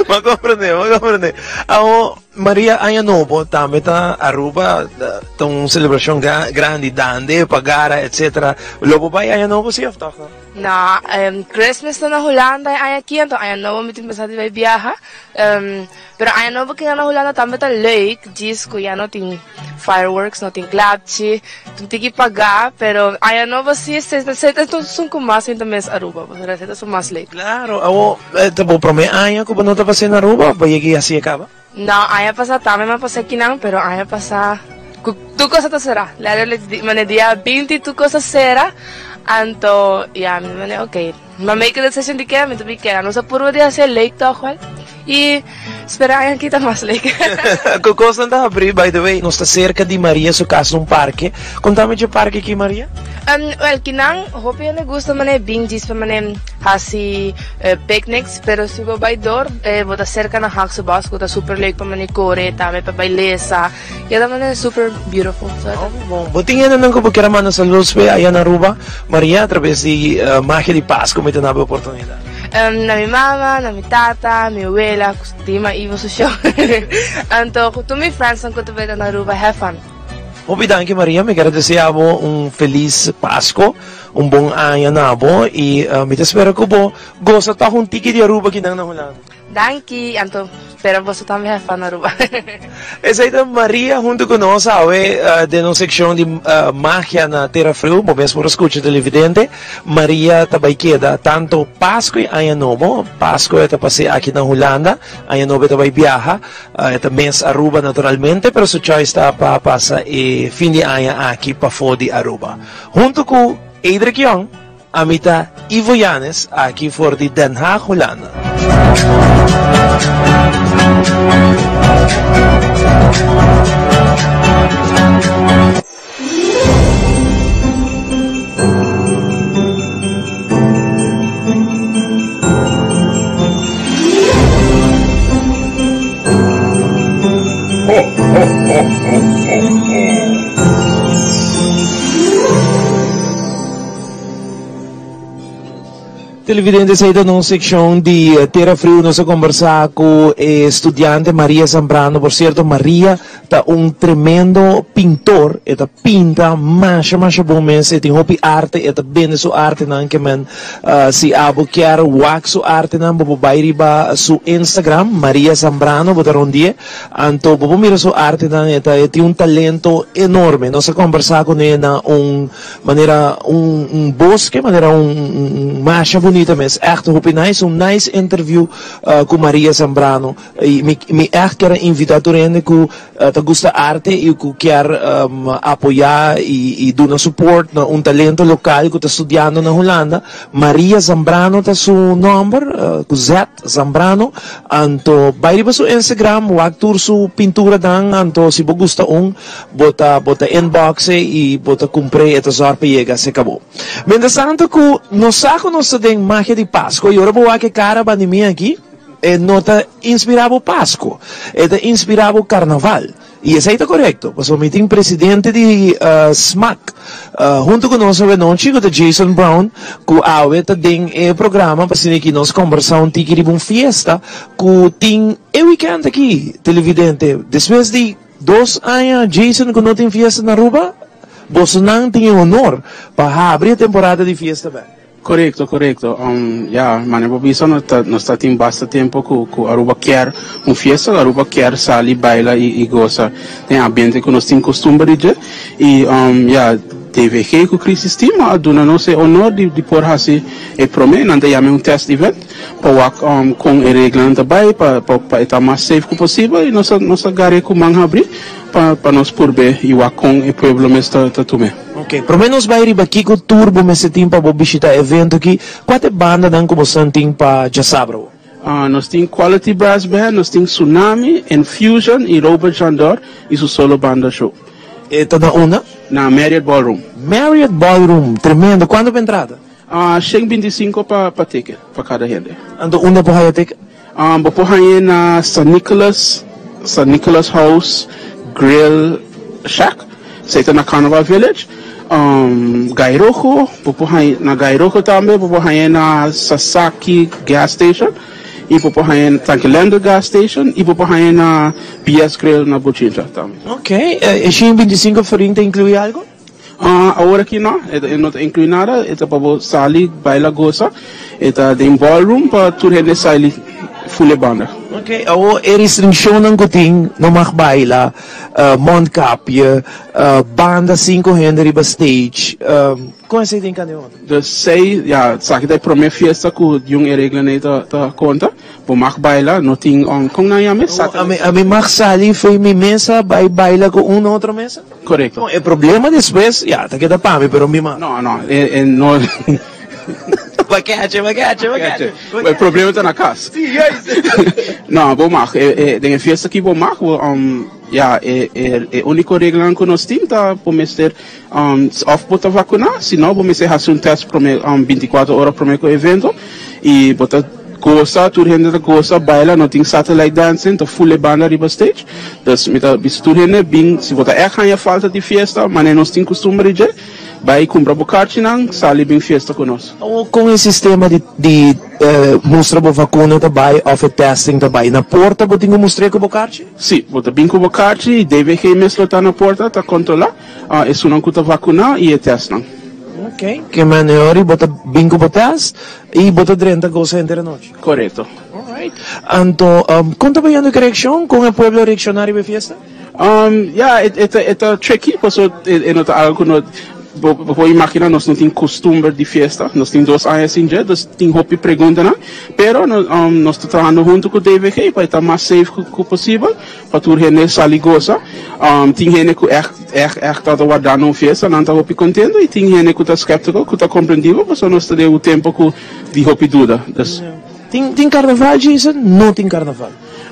Bo a comprende, bo a comprende. Awo Maria aña nobo tambe ta Aruba ta un celebracion grandi dande pagara etcetera lo bo bay aña nobo si of toch no? No, Christmas ta na Hulanda e aña aki anto aña nobo mi tin pensa di bay biaha. Pero aña nobo ki na Hulanda tambe ta leuk, djis ku ya no tin fireworks, no tin klapchi, tin tiki pagá, pero aña nobo si se ta esun ku mas mi ta mes Aruba, pasobra esei ta esun mas leuk. Claro, awor ta bo prome aña ku bo no ta pas'é na Aruba of bo yega i hasié kaba? No, aña pasá tambe mi a pas'é kinan, pero aña pasá ku tur kos a ta será, letterlijk mane dia binti tur kos a sera, anto ya mi mane ok. Ma make a decision di ke mi ta bin keda. Nos a purba di hasi e leuk toch wel. Y spera aña aki ta mas leuk. Cu cosnan ta habri? By the way, nos ta cerca di Maria su cas un parke. Contame dje parke aki, Maria. Wel, kinan hopi hende gusta mane bin djis pa mane hasi picnics. Pero si bo bay door, bo ta cerca na Haagse Bos cu ta super leuk pa mane core, tambe pa bay lesa. Ya ta manera super beautiful. Bon, bo tin hendenan ku bo kier a manda saludos p'e aya na Aruba, Maria, atraves di Magia di Pasco mi ta na bo oportunidad. Na mi mama, na mi tata, mi wela, ku stima i boso show. Anto ku tur mi friendsnan ku ta beta na Aruba, have fun. Hopi danki Maria, mi kier a desea bo un feliz Pasco, un bon aña na bo i mi ta spera ku bo gosa tog un tiki di Aruba kinan na Hulanda. Danki, anto spera boso tambe have fun Aruba. Esei ta Maria hunto cu nos awe den nos seccion di Magia na Tera Friu. Bo mes por a scucha televidente. Maria ta bay keda tanto Pasco y Aña Nobo. Pasco e ta pase aki na Hulanda, Aña Nobo e ta bay biaha. E ta mes Aruba naturalmente, pero su choice ta pa pasa e fin di aña aki pafo di Aruba. Hunto cu Edric Young. Ami ta Ivo Yanes aki for di Den Haag, Hulanda. Ho, ho, ho, ho, ho, ho. Televidente esei ta nos seccion di Tera Friu nos a conversa cu e studiante Maria Zambrano por cierto Maria ta un tremendo pintor e ta pinta masha masha bon mes e tin hopi arte e ta bende su artenan ke men si abo kier wak su artenan bo por bay riba su Instagram Maria Zambrano bo ta rondie anto bo por mira su artenan e ta e tin un talento enorme nos a conversa cune na un Manera un un bosque, manera un un masha bunita mes. Echt hopi nice, un nice interview cu Maria Zambrano. Y mi mi echt kier a invita tur hende cu ta gusta arte y cu kier apoya y y duna support na un talento local cu ta studiando na Hulanda. Maria Zambrano ta su nomber, cu Z, Zambrano. Anto bay riba su Instagram, wak tur su pinturanan, anto si bo gusta un, Bo ta bo ta inbox e y bo ta cumpr'e e ta zorg pa yega cerca bo. Mientras tanto cu nos sa cu nos ta den magia di Pasco y ora bo wak e cara bandi mi aki e no ta inspira bo Pasco, e ta inspira bo Carnaval. Y esey ta corecto pasobra mi tin presidente di smac hunto cu nos awe nochi cu ta Jason Brown cu awe ta den e programa pa asina ki nos combersa un tiki riba un fiesta cu tin e weekend aki televidente despues di Dos aña Jason ku no tin fiesta na Aruba? Bosonan tin e honor pa habri e temporada di fiesta bek. Korekto, korekto. Ya, manera bo bisa nos ta nos ta tin basta tempo ku ku Aruba kier un fiesta, Aruba kier sali baila i i gosa den ambiente ku nos tin kustumber di dje. I ya, DVG ku Crisis Team a duna nos e honor di di por hasi e prome, nan ta yama e un test event pa wak kon e reglanan ta bai pa pa pa e ta mas safe ku posibel i nos a nos a gar'e ku man habri pa pa nos purbe i wak kon e pueblo mes ta ta tum'e. Ok, prome nos bai riba kiko tur bo mester tin pa bo bishita e evento aki, kua ta e bandanan ku bosan tin pa djasabra bo? Nos tin Quality Brass Band, nos tin Tsunami, Infusion i Robert Jandor i su solo banda show. E ta na unda? Na Marriott Ballroom. Marriott Ballroom, tremendo. Cuanto pa entrada? 125 pa pa ticket, pa cada hende. Anto unda por haya ticket? Bo por hañ'e na San Nicolas, San Nicolas House Grill Shack, esei ta na Carnival Village. Gai Rojo, bo por hañ'e na Gai Rojo tambe, bo por hañ'e na Sasaki Gas Station. Y bo por haña na Tanque Gas Station y bo por haña na BS Grill na Bochincha tambe. Ok, e 125 florin ta inclui algo? Awor aki no, e no ta inclui nada, e ta pa bo sali baila gosa, e ta den ballroom pa tur hende sali full e banda. Ok, awor e restriccionnan cu tin, no mag baila, mondkapje, banda cinco hende riba stage, con esey tin cande otro? Dus sei, ya, esaki ta e prome fiesta ku Jung e reglanan ei ta ta konta. Bo mag baila, no tin un, kon nan yama e? Sata. Ami, ami mag sali fo'i mi mesa bai baila ku un otro mesa? Korekto. Bon, e problema despues, ya, ta keda pa mi, pero mi mag. No, no, e, e no. Bo keche, bo keche, bo keche. E problema ta na kas. Si, juist. No, bo mag. E, e, den e fiesta aki bo mag, bo, ya, e, e, e uniko reglanan ku nos tin ta bo mester. Of bo ta vakuná, si no bo mester hasi un tèst promé 24 ora promé ku e evento i bo ta gosa, tur hende ta gosa, baila, no tin satellite dancing, ta full e banda riba stage. Dus mi ta bisa tur hende bin, si bo ta ègt haña falta di fiesta, manera nos tin kustumber di dje, bai kumpra bo karchinan, sali bin fiesta ku nos. Awor kon e sistema di di mustra bo vakuna ta bai of e testing ta bai? Na porta bo tin ku mustr'é ku bo karchi? Si, bo ta bin ku bo karchi i DVG mes lo ta na porta ta kontrolá. Esunnan ku ta vakuná i e tèstnan. Ok, ke manera bo ta bin ku bo tèst i bo ta drenta gosa henter anochi? Korekto. Alright. Anto, kon ta bayendo ku e reakshon? Kon e pueblo a reakshoná riba e fiesta? Ya, e ta tricky pasobra e no ta algu ku no, bo por imaginá nos no tin kustumber di fiesta. Nos tin dos aña sin dje, dus tin hopi preguntanan. Pero nos ta trahando huntu ku DVG pa e ta mas safe ku posibel. Pa tur hende sali gosa. Tin hende ku ègt, ègt, ègt ta wardando un fiesta, nan ta hopi kontento i tin hende ku ta skèptiko, ku ta komprendibel pasobra nos ta den un tempu ku di hopi duda. Dus. Tin, tin karnaval, Jason? No tin karnaval.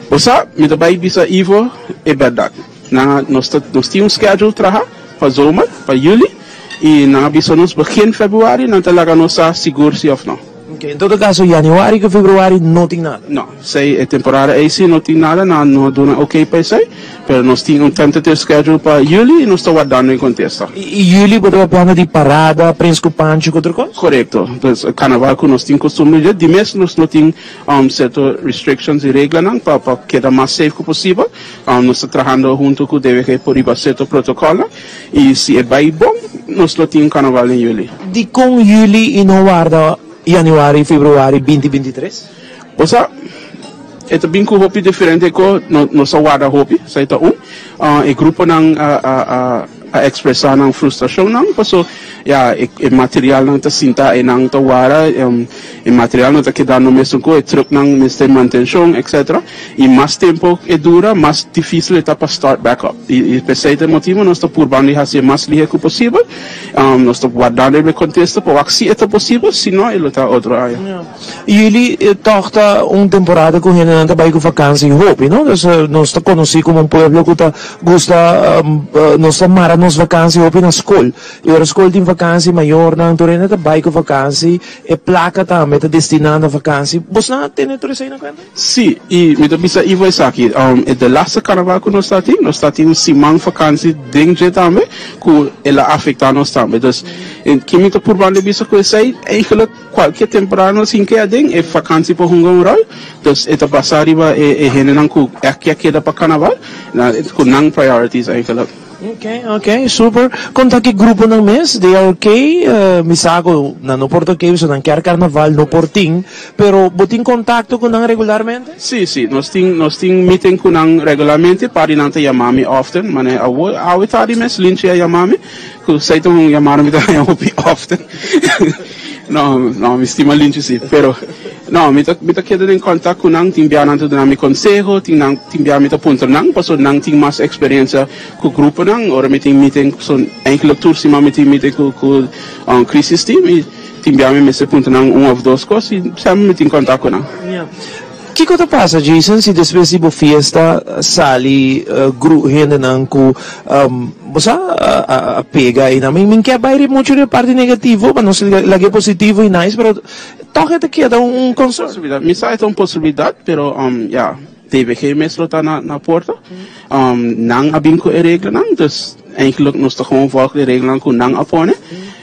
Bo sa, mi ta bai bisa Ivo e bèrdat. Nan a, nos ta, nos tin un schedule traha pa zomer, pa yüli, i nan a bisa nos begin februari nan ta laga nos sa sigur si òf no. Ok, en todo caso januari cu februari no tin nada? No, esey e temporada ey si no tin nada, nan no a duna ok pa esey, pero nos tin un tentative schedule pa juli y nos ta wardando e contesta. Y juli bo ta papiando di parada, Prins cu Pancho cu otro cos? Corecto, pues carnaval cu nos tin costumbre dje, di mes nos lo tin cierto restrictions y reglanan pa pa keda mas safe cu posibel, nos ta trahando hunto cu DVG por riba cierto protocolnan y si e bay bon nos lo tin un carnaval den juli. Dikon juli i no warda januari, februari 2023? Bo sa, e ta bin ku hopi diferente ko, nos a warda hopi, esei ta un. E gruponan a a ekspresá nan frustrashonnan paso ya e materialnan ta sinta einan ta wara, e material no ta kedando mesun ku e trùknan mester mantenshon etcetera. I mas tempo e dura, mas difísil e ta pa start back up. I p'esei ta e motibu nos ta purbando di hasi e mas lihe ku posibel. Nos ta wardando riba e kontesta pa wak si e ta posibel, si no e lo ta otro aña. Juli tòg ta un temporada ku hendenan ta bai ku vakansi hopi, no? Dus nos ta konosí komo un pueblo ku ta gusta, nos ta mara nos vakansi hopi na skol. I ora skol tin vakansi, mayornan, tur hende ta bai ku vakansi, e plaka tambe ta destiná na vakansi. Bosnan a tene tur esei na kuenta? Sí, i mi ta bisa Ivo esaki, e de laatste karnaval ku nos ta tin, nos ta tin un siman vakansi den dje tambe, ku el a afektá nos tambe. Dus, ke mi ta purbando bisa ku esei, eigenlijk kualke temporada nos tin ke aden, e vakansi por hunga un ròl. Dus e ta basá riba e hendenan ku ègt ke a keda pa karnaval, ku nan priorities eigenlijk. Ok, ok, super. Kon ta ki gruponan mes? They are ok? Mi sa ku nan no por ta ok pasobra nan kier karnaval no por tin, pero bo tin kontakto ku nan regularmente? Sí, sí, nos tin nos tin meeting ku nan regularmente, par di nan ta yama mi often, manera awo awe tardi mes Linchi a yama mi, ku esei ta un yamada mi ta haña hopi often. No, no, mi stima Linchi sí, pero no, mi ta mi ta keda den kontak ku nan, tin bia nan ta duna mi konseho, tin nan tin bia mi ta puntra nan, pasobra nan tin mas eksperensia ku gruponan. Ora mi tin meeting, so eigenlijk tur siman mi tin meeting ku ku crisis team i tin bia mi mester puntra nan un òf dos kos i semper mi tin kontak ku nan. Kiko ta pasa Jason si despues di bo fiesta sali gru hendenan ku bo sa a pega einan? Mi mi ke bai riba muchu riba e parti negativo pa nos laga e positivo i nice pero tòg e ta keda un concern. Mi sa e ta un posibilidat pero ya TVG mes lo ta na porta. Nan a bin ku e reglanan dus eigenlijk nos ta gewoon volg de reglanan ku nan a pone.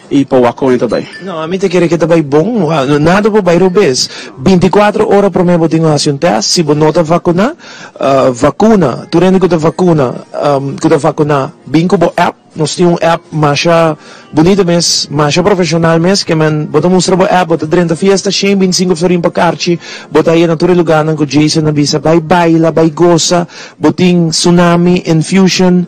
I pa wak kon e ta bai? No, ami ta kere ke ta bai bon. Nada por bai robes. Binticuatro ora prome bo tin ku hasi un test si bo no ta vakuná. Vakuna, tur hende ku ta vakuna, ku ta vakuná, bin ku bo app. Nos tin un app masha bunita mes, masha profeshonal mes, ke men bo ta mustra bo app, bo ta drenta fiesta, shen bintisinko florin pa karchi, bo ta haya na tur e lugarnan ku Jason a bisa, bai baila, bai gosa, bo tin Tsunami, Infusion.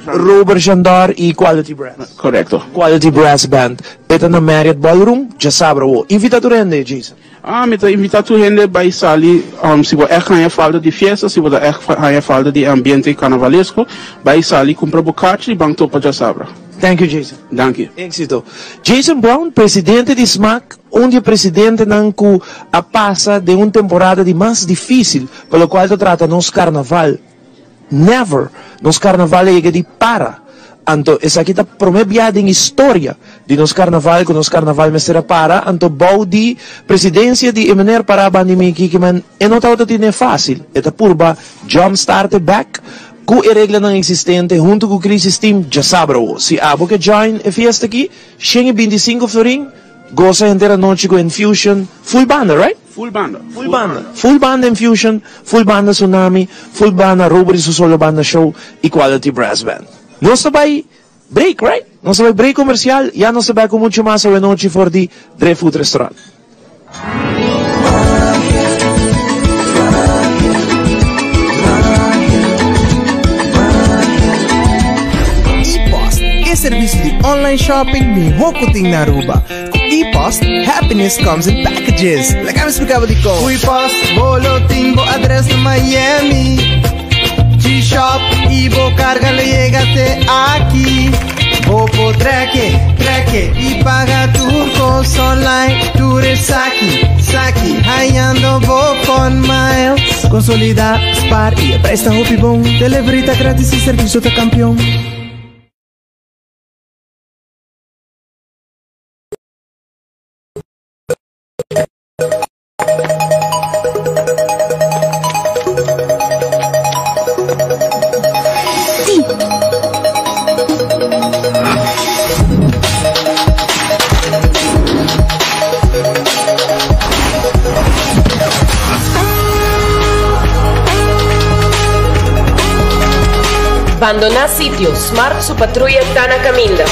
Robert Jandor y Quality Brass. Correcto. Quality Brass Band. E ta na Marriott Ballroom, djasabra awo. Invita tur hende, Jason. Ah, mi ta invita tur hende bai sali, si bo echt haña falta di fiesta, si bo ta echt haña falta di e ambiente carnavalesco, bai sali cumpra bo kaartje y ban topa djasabra. Thank you, Jason. Danki. Exito. Jason Brown, presidente di smac, un di e presidentenan cu a pasa den un temporada di mas dificil pa locual ta trata nos carnaval. Never! Nos carnaval a yega di para. Anto esaki ta prome bia den historia di nos carnaval cu nos carnaval mester a para. Anto bou di presidencia di e meneer para bandi mi aki kimen e no tabata tine facil. E ta purba jump start e back cu e reglanan existente hunto cu crisis team djasabra awo. Si abo ke join e fiesta aki, 125 florin, goza henter anochi cu Enfusion full banda, right? Full banda. Full banda. Full banda Infusion, full banda Tsunami, full banda Robert y su solo banda show y Quality Brass Band. Nos ta bay break, right? Nos ta bay break comercial, ya nos ta bay cu mucho mas awenochi for di Driftwood Restaurant. E-Post, e servicio di online shopping miho cu tin na Aruba. Cu E-Post, happiness comes in packages. Laga mi splica bo dicon. Cu E-Post, bo lo tin bo adres na Miami. G-Shop y bo carga lo yega te aki. Bo por treke, treke y paga tur cos online. Tur esaki, saki, hayando bo con miles. Consolida, spaar y e prijs ta hopi bon. Delivery ta gratis y servicio ta campeon. Bandoná sitio, Smart su patruya ta na kaminda.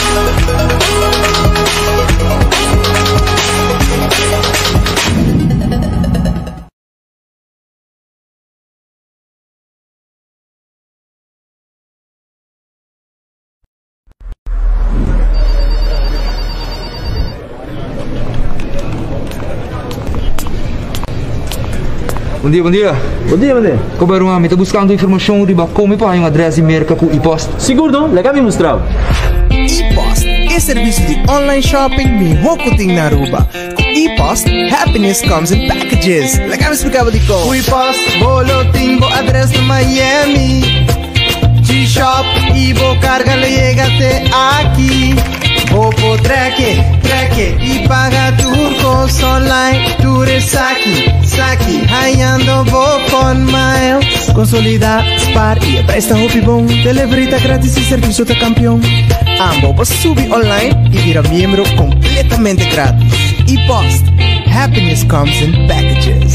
Bon dia, bon dia. Bon dia, bon dia. Koba ruman, mi ta buskando informashon riba kon mi por haña un adrès di Merka ku e-post. Sigur no, laga mi mustra bo. E-post, e servicio di online shopping miho cu tin na Aruba. Cu e-post, happiness comes in packages. Laga mi splica bo dicon. Cu e-post, bo lo tin bo adres na Miami. G-Shop y bo carga lo yega te aki. Bo por treke, treke y paga tur cos online. Tur esaki, saki, hayando bo con miles. Consolida, spaar y e prijs ta hopi bon. Delivery ta gratis y servicio ta campeon. Ambo por subi online y bira miembro completamente gratis. E-Post, happiness comes in packages.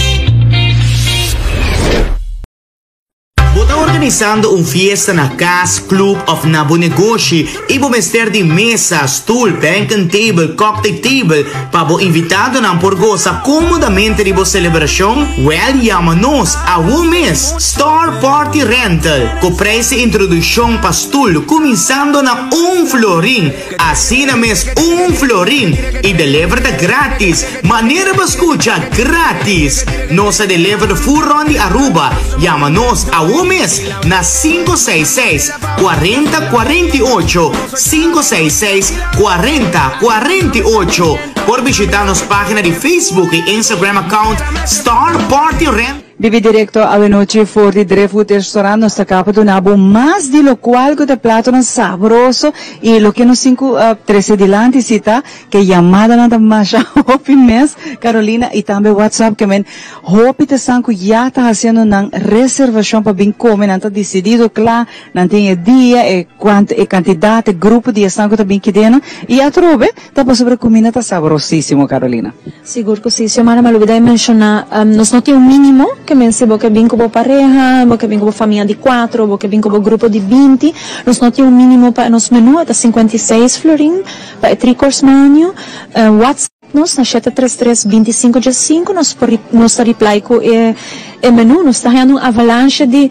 Bo ta organisa. organisando un fiesta na cas, club of na bo negoshi y bo mester di mesa, stoel, bank table, cocktail table pa bo invitadonan por goza comodamente di bo celebracion? Wel yama nos awo mes! Star Party Rental, cu prijs di introduccion pa stoel cuminsando na un florin! Asina mes un florin y deliver ta gratis, manera bo scucha, gratis! Nos ta deliver full rond di Aruba, yama nos awo mes na 566 40 48, 566 40 48. Por bishita nos pagina di Facebook y Instagram account Star Party Rent. Bibi directo awenochi for di Driftwood Restaurant nos ta caba duna bo mas di locual cu ta platonan sabroso y loke nos tin cu trece dilanti si ta ke yamadanan ta masha hopi mes Carolina y tambe WhatsApp ke men hopi ta esnan cu ya ta haciendo nan reservacion pa bin come nan ta decidido cla nan tin e dia e cuanto e cantidad e grupo di esnan cu ta bin kidenan y atrobe Ta pasobra cuminda ta sabrosísimo, Carolina. Sigur cu si. Xiomara, m'a lubida di menciona, nos no tin un minimo, ke men si bo ke bin cu bo pareha, bo ke bin cu bo famia di cuatro, bo ke bin cu bo grupo di 20, nos no tin un minimo pa nos menu, e ta 56 florin pa e three course menu. WhatsApp nos na shete tres tres 25 diescinco, nos por nos ta reply cu e E menu, nos ta hañando un avalanche di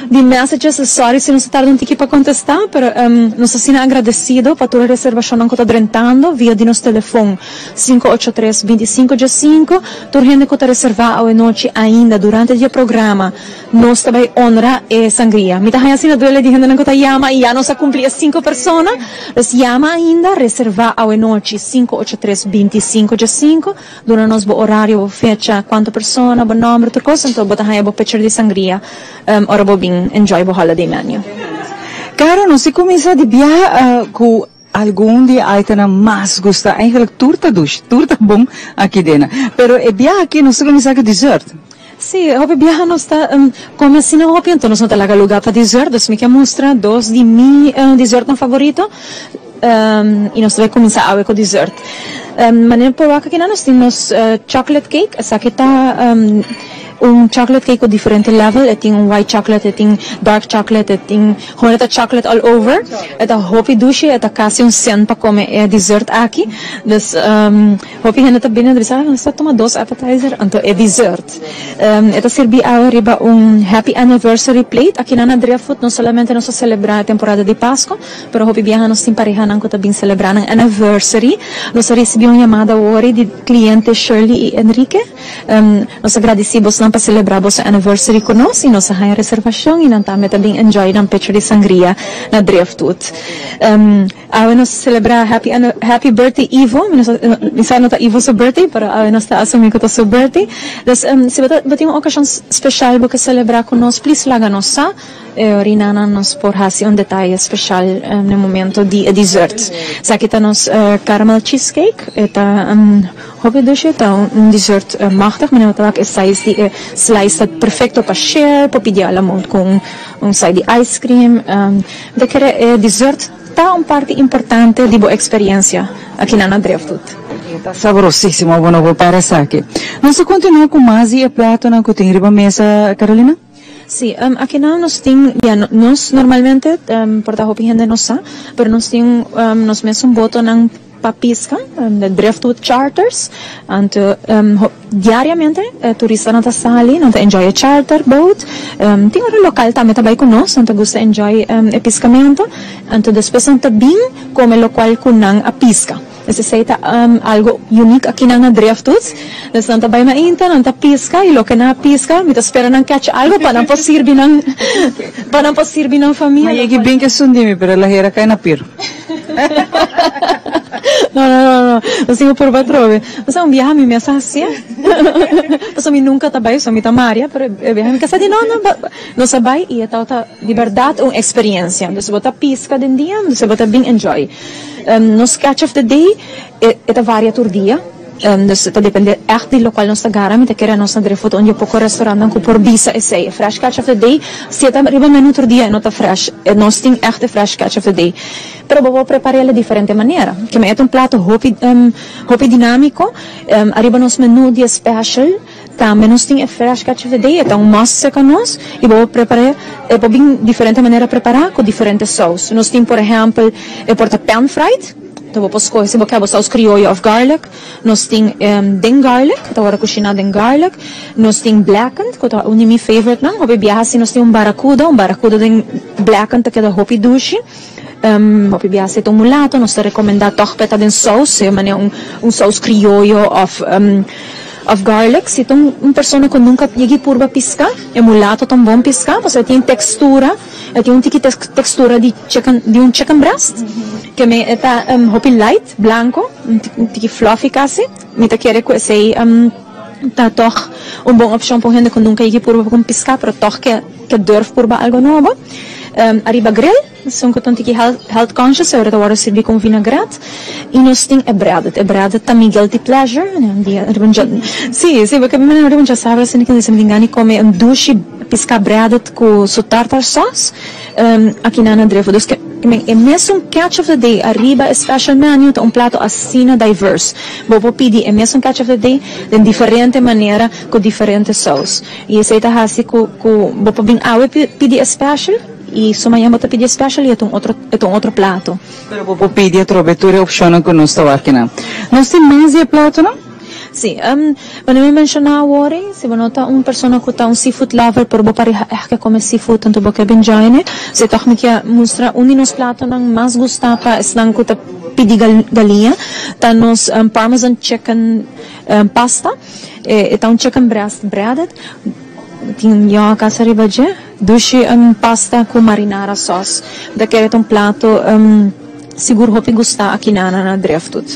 di messages, sorry si nos ta tarda un tiki pa contesta, pero nos ta asina agradecido pa tur e reservacionnan cu ta drentando via di nos telefon 583 25 diescinco. Tur hende cu ta reserva awe nochi ainda durante di e programa nos ta bay honra e sangria. Mi ta haña asina duele di hendenan cu ta yama y ya nos a cumpli e cinco persona, dus yama ainda, reserva awe nochi 583 25 diescinco. Duna nos bo orario, bo fecha, cuanto persona, bo nomber, tur cos, anto bo ta haya bo pitcher di sangria ora bo bin enjoy bo holiday menu. Caro, nos a cuminsa di biaha cu algun di e itemnan mas gusta. Eigenlijk tur ta dushi, tur ta bon aki dena. Pero e biaha aki nos ta cuminsa cu dessert. Sí, hopi biaha nos ta come asina hopi, anto nos no ta laga luga pa dessert. Dus mi ke mustra dos di mi dessertnan favorito y nos ta bay cuminsa awe cu dessert. Manera por wak akinan nos tin nos chocolate cake, esaki ta un chocolate cake cu diferente level, e tin un white chocolate, e tin dark chocolate, e tin gewoon e ta chocolate all over. E ta hopi dushi, e ta casi un sin pa come e dessert aki. Dus. Hopi hende ta bini ta bisa, nos ta tuma dos appetizer, anto e dessert. E ta sirbi awe riba un happy anniversary plate. Akinan na Driftwood no solamente nos ta celebra e temporada di Pasco, pero hopi biaha nos tin parehanan cu ta bin celebra nan anniversary. Nos a ricibi un yamada awor di cliente Shirley y Enrique. Nos a gradici bosnan pa celebra boso anniversary cu nos y nos a haña reservacion y nan tambe ta bin enjoy nan pitcher di sangria na Driftwood. Awe nos ta celebra happy happy birthday Ivo, mi no sa mi sa no ta Ivo su birthday pero awe nos ta asumi cu ta su birthday. Dus si bo ta bo tin un ocasion special bo ke celebra cu nos please laga nos sa e orinanan nos por haci un detaye special na e momento di e dessert. Esaki ta nos caramel cheesecake e ta hopi dushi ta un dessert machtig manera bo ta wak e size di e slice ta perfecto pa share por pidi a la mond cu un side di ice cream. Mi ta kere e dessert ta un parti importante di bo experiencia akinan na Driftwood. E ta sabrosísimo, bo no por para esaki. Nos ta continua cu mas di e platonan cu tin riba mesa, Carolina? Sí, akinan nos tin, ya, nos normalmente, por ta hopi hende no sa, pero nos tin nos mesun botonan pa pisca, de Driftwood Charters. Anto diariamente e turistanan ta sali, nan ta enjoy e charter boat. Tin ora local tambe ta bay cu nos, nan ta gusta enjoy e piscamento. Anto despues nan ta bin come locual cu nan a pisca. Dus esey ta algo unique akinan na Driftwood. Dus nan ta bay mainta, nan ta pisca y loke nan a pisca, mi ta spera nan catch algo pa nan por sirbi nan, pa nan por sirbi nan famia. Ma yegi bin ke sundimi, pero el a hera cay na pir. No, no, no, no. Nos tin ku purba atrobe. Pasobra un biaha mi mes a hasié. Pasobra mi nunka ta bai, pasobra mi ta maria, pero e biaha mi kasa di no, no, nos a bai i e tabata di bèrdat un eksperensia. Dus bo ta piska den dia, dus bo ta bin enjoy. Nos catch of the day e ta varia tur dia. Dus ta depende ègt di lokual nos ta gara. Mi ta kere nos na Driftwood un di e poko restaurantnan ku por bisa esei. E fresh catch of the day, si e ta riba menu tur dia e no ta fresh. Nos tin ègt e fresh catch of the day. Pero bo por prepar'el di diferente manera. Keme e ta un plato hopi hopi dinámiko. Ariba nos menu di e special. Tambe nos tin e fresh catch of the day, e ta un must cerca nos y bo por prepara e por bin diferente manera prepara cu diferente saus. Nos tin por ehempel e por ta pan fried, ta bo por scoge si bo kier bo saus crioyo of garlic. Nos tin den garlic, ta worde cushina den garlic. Nos tin blackened cu ta un di mi favorite nan. Hopi biaha si nos tin un baracuda, un baracuda den blackened ta keda hopi dushi. Hopi biaha si ta un mulato nos ta recomenda toch pa e ta den saus, sea manera un saus crioyo of of garlic. Si ta un persona cu nunca yegi purba pisca, e mulato ta un bon pisca pasobra e tin textura, e tin un tiki textura di chicken, di un chicken breast, ke me e ta hopi light, blanco, un tiki fluffy casi. Mi ta kere cu esey ta toch un bon opcion pa un hende cu nunca yegi purba pa un pisca, pero toch ke durf purba algo nobo. Ariba grill, esun cu ta un tiki health conscious, ahora ta worde sirbi cu un vinagret. Y nos tin e breaded, e breaded ta mi guilty pleasure. Si, si, porque mi riba un djasabra asina cu mi tin gana di come un dushi pisca breaded cu su tartar sauce. Aki nan a drefo. Dus e mesun catch of the day ariba e special menu ta un plato asina diverse. Bo por pidi e mesun catch of the day den diferente manera cu diferente saus. Y esey ta haci cu cu bo por bin awe pidi e special y su mañana bo ta pidi e special y e ta un otro e ta un otro plato. Pero bo por pidi atrobe tur e opcionnan cu nos ta wak kinan. Nos tin mas di e platonan? Sí, manera mi menciona awor ei, si bo no ta un persona cu ta un seafood lover pero bo pareha echt ke come seafood anto bo ke bin join e, si toch mi ke mustra un di nos platonan mas gusta pa esnan cu ta pidi galiña ta nos parmesan chicken pasta. E ta un chicken breast breaded, tin yogas ariba dje, dushi pasta cu marinara sauce. Mi ta kere ta un plato sigur hopi gusta aki na na Driftwood.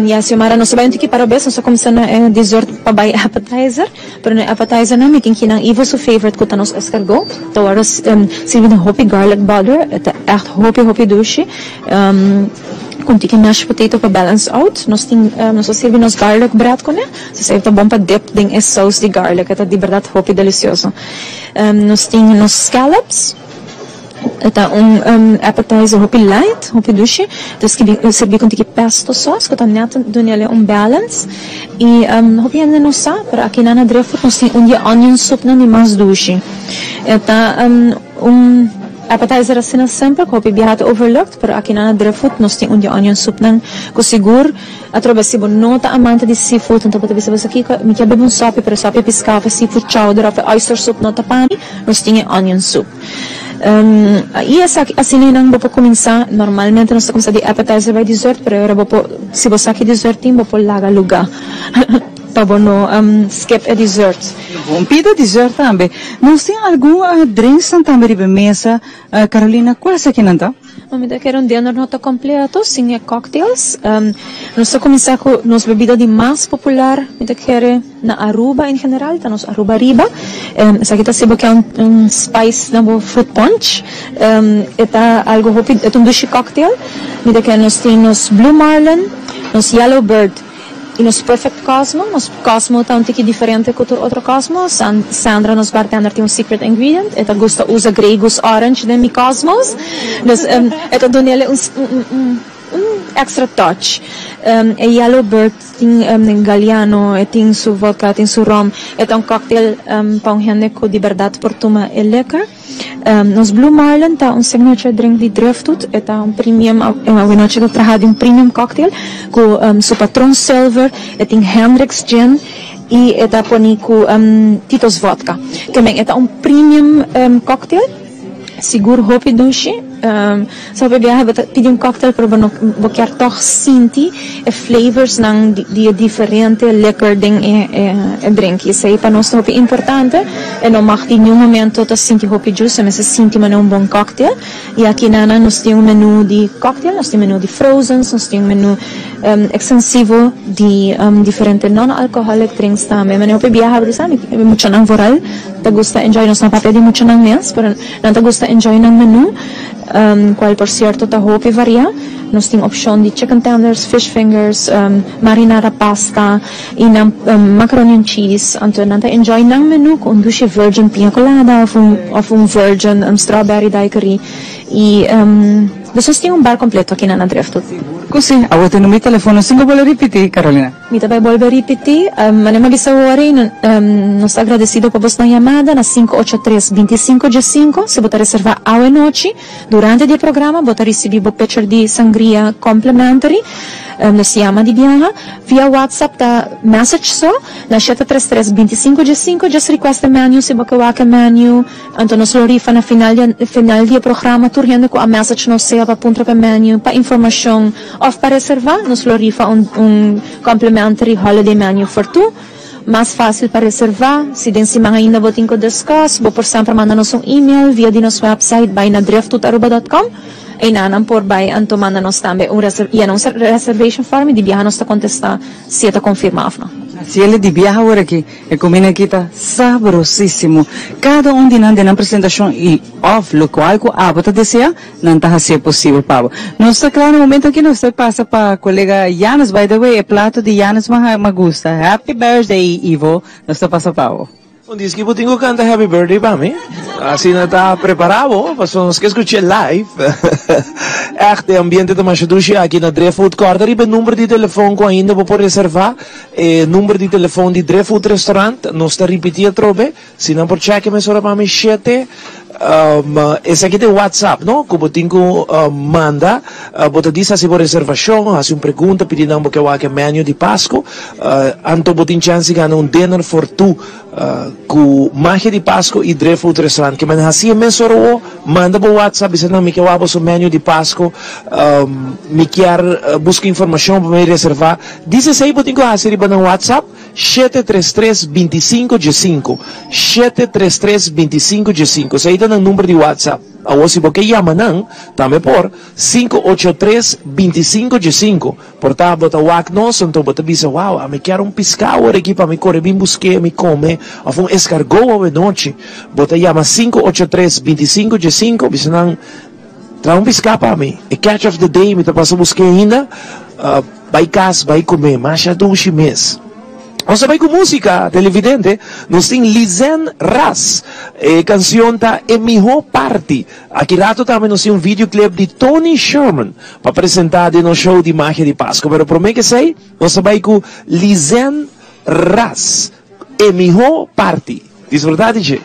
Ya Xiomara, nos ta bai un tiki para bes, nos ta cuminsa na e dessert pa bai appetizer, pero na e appetizernan mi tin kinan Ivo su favorite cu ta nos escargot, ta worde sirbi den hopi garlic butter, e ta echt hopi hopi dushi. Cu un tiki mashed potato pa balance out. Nos tin, nos a sirbi nos garlic bread cu ne. Esey ta bon pa dip den e saus di garlic. E ta di berdad hopi delicioso. Nos tin nos scallops. E ta un appetizer hopi light, hopi dushi. Ta sirbi cu un tiki pesto sauce cu ta net dunele un balance. Y hopi hende no sa, pero aki nan na Driftwood nos tin un di e onion soupnan di mas dushi. E ta un appetizer asina simpel cu hopi biaha ta overlooked, pero aki nan na Driftwood nos tin un di onion soupnan cu sigur atrobe si bo no ta amante di seafood anto bo ta bisa bo sa kico mi kier bebe un sopi pero sopi pisca of e seafood chowder of e oyster soup no ta pa mi, nos tin e onion soup. Y esaki asina nan bo por cuminsa, normalmente nos ta cuminsa di appetizer bay dessert pero ora bo por si bo sa ki dessert tin bo por laga luga pa bo no skip e dessert. Bon pida dessert tambe. Nos tin algun drinksnan tambe riba e mesa, Carolina, cual esakinan ta? Mi ta kere un dinner no ta completo sin e cocktails. Nos ta cuminsa cu nos bebida di mas popular, mi ta kere na Aruba en general, ta nos Aruba Riba. Esaki ta si bo ke un spice na bo fruit punch. E ta algo hopi, e ta un dushi cocktail. Mi ta kere nos tin nos Blue Marlin, nos Yellow Bird. Y nos Perfect Cosmo, nos Cosmo ta un tiki diferente cu tur otro Cosmo. Sandra, nos bartender, tin un secret ingredient. E ta gusta usa Grey Goose Orange den mi Cosmos. Dus e ta dunele un un extra touch. E Yellow Bird tin Galliano, e tin su vodka, e tin su rum. E ta un cocktail pa un hende cu di berdad por tuma e liquor. Nos Blue Marlin ta un signature drink di Driftwood. E ta un premium, awenochi ta traha di un premium cocktail cu su Patron Silver, e tin Hendrick's Gin y e ta poni cu Tito's Vodka. Ke men e ta un premium cocktail, sigur hopi dushi. Sa hopi biaha bo ta pidi un cocktail pero bo no bo kier tog sinti e flavorsnan di e diferente liquor den e drink. Esey pa nos ta hopi importante. E no mag di niun momento ta sinti hopi juice, e mester sinti manera un bon cocktail. Y aki nan nos tin un menu di cocktail, nos tin menu di frozens, nos tin un menu extensivo di diferente non-alcoholic drinks tambe. Manera hopi biaha bo ta sa mi muchanan vooral ta gusta enjoy, nos no papia di muchanan mes, pero nan ta gusta enjoy nan menu, cual por cierto ta hopi varia. Nos tin opcion di chicken tenders, fish fingers, marinara pasta y nan macaroni and cheese. Anto nan ta enjoy nan menu cu un dushi virgin piña colada of un of un virgin strawberry daiquiri y. Dus nos tin un bar completo aki na na Driftwood. Cu si, awor tin number di telefono sin cu bolbe ripiti, Carolina. Mi ta bay bolbe ripiti, manera mi a bisa awor ey, nos ta agradecido pa bosnan yamada na 583 25 15, si bo ta reserva awe nochi, Durante di e programa bo ta ricibi bo pitcher di sangria complimentary, nos yama di biaha, via WhatsApp ta message so na 733 25 15, just request e menu si bo ke wak e menu, anto nos lo rifa na final di final di e programa tur hende cu a message nos sea pa puntra pa e menu, pa informacion of pa reserva, nos lo rifa un un complimentary holiday menu for two. Mas fácil pa reservá. Si den siman ainda bo tin ku discuss, bo por semper manda nos un email via di nos website bai na drifttootaruba.com. Einan nan por bai anto manda nos tambe un yena un reservation form y di biaha nos ta contesta si e ta confirma of no. Cielo di biaha awor aki, e comida aki ta sabrosísimo. Cada un di nan den nan presentacion y of locual cu abo ta desea, Nan ta hacié posibel pa bo. Nos ta cla na momento aki nos ta pasa pa colega Janus. By the way, e plato di Janus ma gusta. Happy birthday Ivo. Nos ta pasa pa bo. Un diski bo tin cu canta happy birthday pa mi. Asina ta prepara bo, pasobra nos ke scuch'é live. Echt, e ambiente ta masha dushi aki na Driftwood. Corda riba e number di telefon cu ainda bo por reserva. E number di telefon di Driftwood Restaurant. Nos ta ripiti atrobe. Si nan por check e mesora pa mi shete esaki ta e whatsapp no ku bo tin ku manda bo ta disa hasi bo reservashon hasi un pregunta pidi nan bo ke wak e menu di pasku anto bo tin chance di gana un dinner for two ku magia di pasku i Driftwood Restaurant ke men hasi e mesora awo manda bo whatsapp bisa nan mi ke wak boso menu di pasku mi kier buska informashon pa mi reserva disa esei bo tin ku hasi riba nan whatsapp. 733 25 15 733 25 15 Esei ta nan number di WhatsApp. Awor si bo ke yama nan, tambe por, 583 25 15 Por ta bo ta wak nos, anto bo ta bisa, Wow, ami kier un piská awor aki pa mi kore bin busk'é, mi kome, òf un eskargó awe nochi. Bo ta yama 583 25 15, bisa nan, Traha un piská pa mi. E catch of the day mi ta pasa busk'é ainda. Bai kas, bai kome, masha dushi mes. Nos ta bai ku músika, televidente. Nos tin Lizen Ras. E kansion ta E Mihó Parti. Aki rato tambe nos tin un videoclip di Tony Sherman pa presentá den nos show di Magia di Pasku. Pero promé ku esei, nos ta bai ku Lizen Ras, E Mihó Parti. Disfrutá di dje.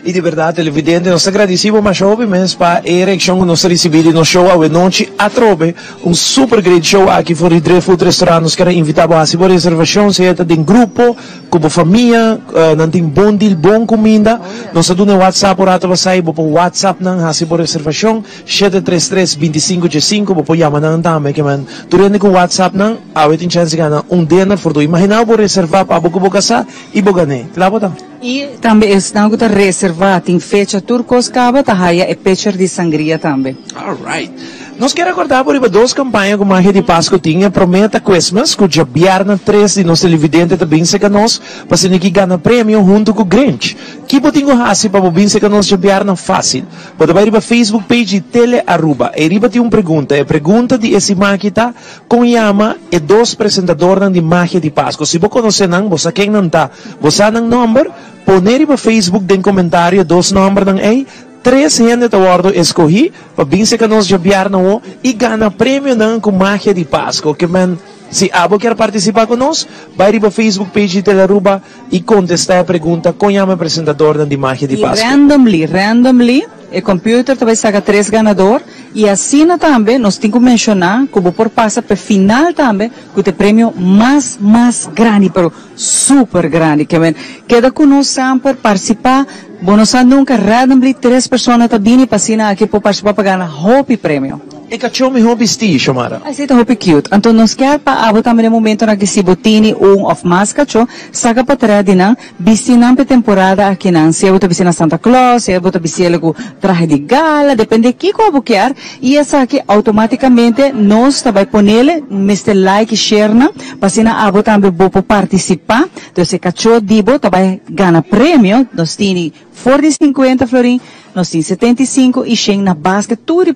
Y di berdad televidente nos ta gradici bo masha hopi mes pa e reaccion cu nos ta ricibi di nos show awe nochi atrobe un super great show aki for di Driftwood Restaurant nos kier a invita bo haci bo reservacion sea ta den grupo cu bo famia nan tin bon deal bon cuminda nos ta duna e whatsapp un rato pasai bo por whatsapp nan haci bo reservacion 733 25 15 bo por yama nan tambe ke men tur hende cu whatsapp nan awe tin chance di gana un dinner for tur imagina bo reserva pa bo cu bo casa y bo gane kla bo ta. Y tambe esnan cu ta reserva tin fecha tur cos caba ta haya e pitcher di sangria tambe. Alright. Nos kier recorda bo riba dos campaña cu Magia di Pasco tin. E prome ta Christmas cu djabièrnè tres di nos televidente ta bin seca nos pa asina ki gana premio hunto cu Grinch. Ki bo tin cu haci pa bo bin seca nos djabièrnè? Facil. Bo ta bay riba Facebook page di Tele Aruba. Ey riba tin un pregunta. E pregunta di e siman aki ta, Con yama e dos presentadornan di Magia di Pasco? Si bo conoce nan, bo sa ken nan ta, bo sa nan nomber, pone riba Facebook den comentario dos nombernan ey. Tres hende ta wordo escogi pa bin seca nos djabiarna awo y gana premionan cu Magia di Pasco. Ke men, si abo kier participa cu nos, bay riba Facebook page di Telearuba y contesta e pregunta con yama e presentadornan di Magia di Y Pasco. randomly, randomly, E computer ta bay saca tres ganador y asina tambe nos tin cu menciona cu bo por pasa p'e final tambe cu t'e premio mas mas grandi pero super grandi ke men keda cu nos samper participa bo no sa nunca randomly tres persona ta bini pa asina aki por participa pa gana hopi premio. E cachó mihó bistí, Shomara. Esey ta hopi cute. Anto nos kier pa abo tambe den momentonan aki si bo tini un of mas cachó saca patria di nan Bisti nan p'e temporada akinan, sea bo ta bisti na Santa Claus, sea bo ta bistiel ku trahe di gala, depende kiko abo kier, i esaki automaticamente nos ta bai ponele, mester like i share nan, pa asina abo tambe bo por participa, dus e kachó di bo ta bai gana premio, nos tini for di 50 florin, nos tin 75 i shen na basket tur di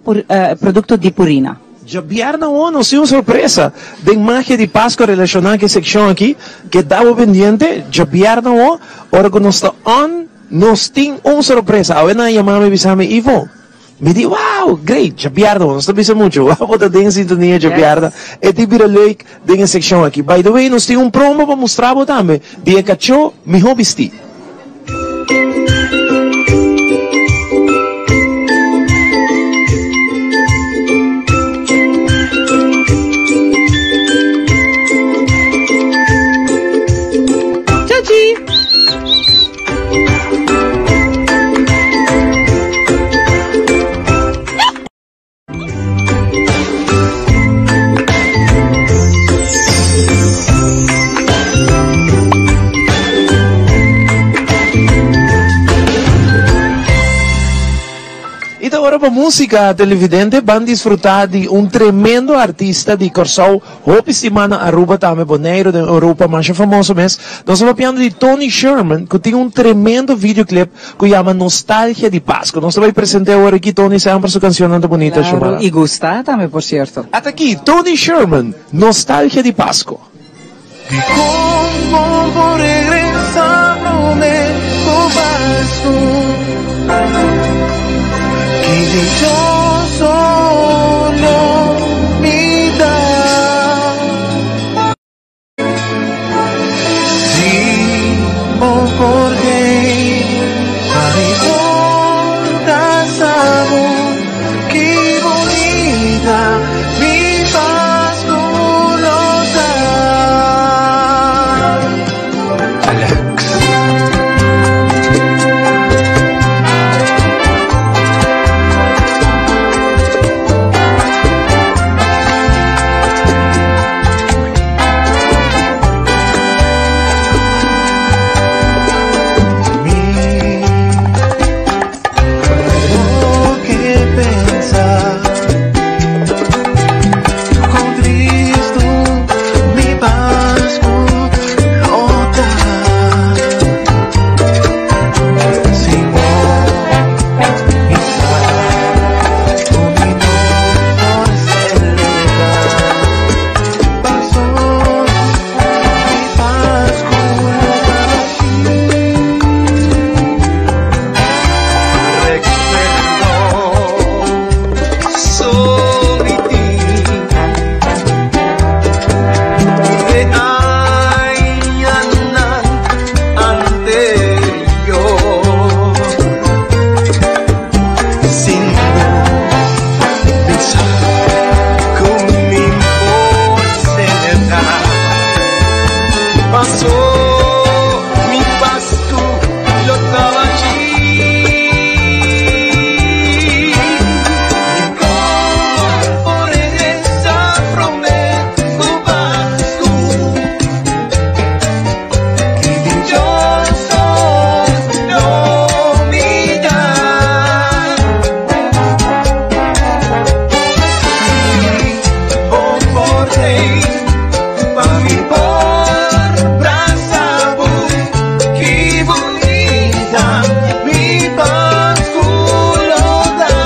producto di Purina. Djabièrnè awor nos tin un sorpresa den Magia di Pascua relashoná ku e sekshon aki. Keda bo pendiente, djabièrnè awor, ora ku nos ta on, nos tin un sorpresa. Awe nan a yama mi bisa mi, Ivo, mi di, wow, great, djabièrnè awor, nos ta bisa muchu, wow, bo ta den sintonia djabièrnè, e tin bira leuk den e sekshon aki. By the way, nos tin un promo pa mustra bo tambe di e kachó mihó bistí. I ta ora pa músika, televidente, ban disfrutá di un tremendo artista di Kòrsou, hopi stimá na Aruba tambe, Boneiru, den Europa, masha famoso mes. Nos ta papiando di Tony Sherman, ku tin un tremendo videoclip Cu yama Nostalgia di Pasco. Nos ta bay presente awor aki Tony semper su cancionnan ta bunita Claro, Xiomara. y gusta tambe por cierto. Ata aki Tony Sherman, Nostalgia di Pasco. Dicon bo por regresa prome cu Pasco? Ki dichoso lo mi ta. Pasó mi Pascu lo tabatin. Mi por regresá promé ku Pascu. Ki dichoso lo mi ta. Si bo por t'ei pa mi por brasa bo. Ki bunita mi Pascu lo ta.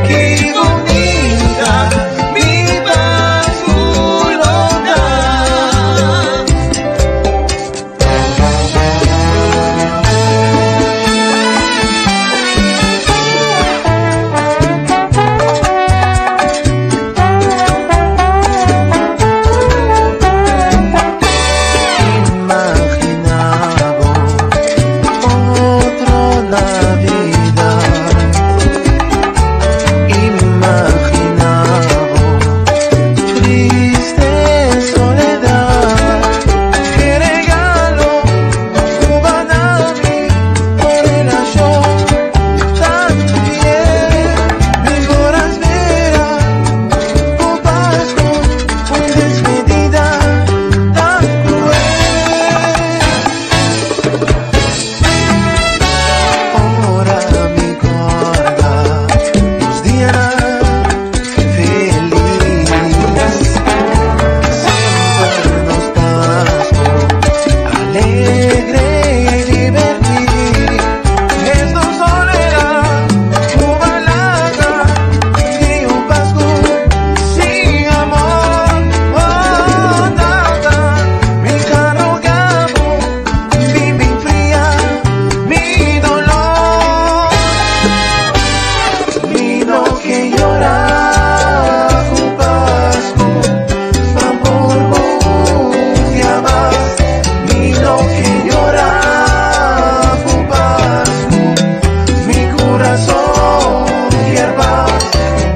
Ki bunita mi Pascu lo ta. Imaginabo otro Navidad. Imaginabo triste soledad. Qué regalo cu bo a duna mi un relacion tan fiel. Mi por a spera un Pasco, un despedida tan cruel. Ora mi corda nos dianan feliz. Semper nos Pasco alegre y diverti. Es un soledad, un balada y un Pasco sin amor. Oh, nada, mi carro gabo, mi fría, mi dolor. Mi no ke yora ku Pasco, amor un mas. Mi no ke yora ku Pasco, mi curason kier pas.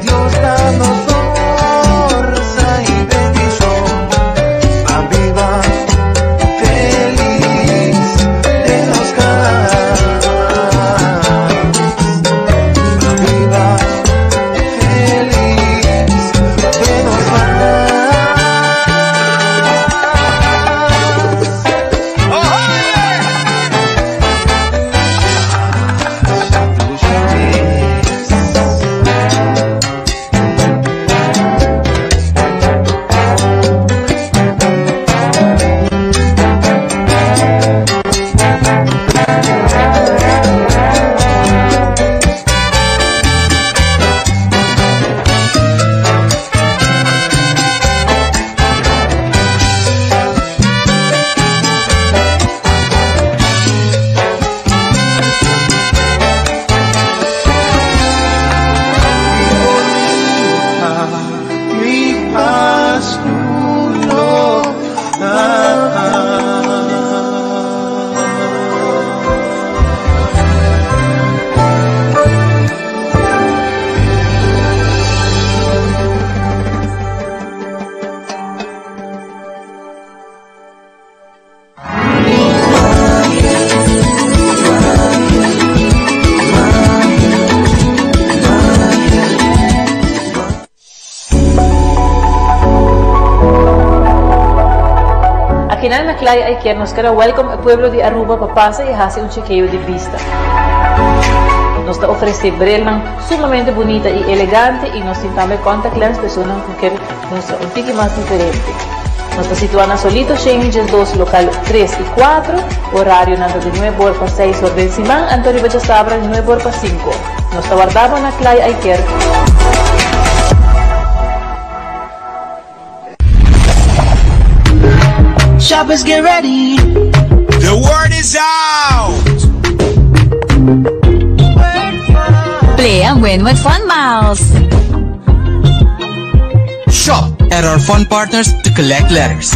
Dios danos forsa y bendicion, pa biba feliz den nos cas. Pa biba feliz den nos cas. Mi Pascu lo ta. Akinan na Clay Eye Care nos kere welcome e pueblo di Aruba pa pasa y haci un chekeo di bista. Nos ta ofrece brilnan sumamente bunita y elegante y nos tin tambe contact lens personan cu kier mustra un tiki mas diferente. Nos ta situa na Solito 112 local 3 y 4, horarionan ta di 9 or pa 6 or den siman anto riba djasabra di 9 or pa 5. Nos ta warda bo na Clay Eye Care. Shoppers get ready. The word is out. Play and win with Fun Miles. Shop at our fun partners to collect letters.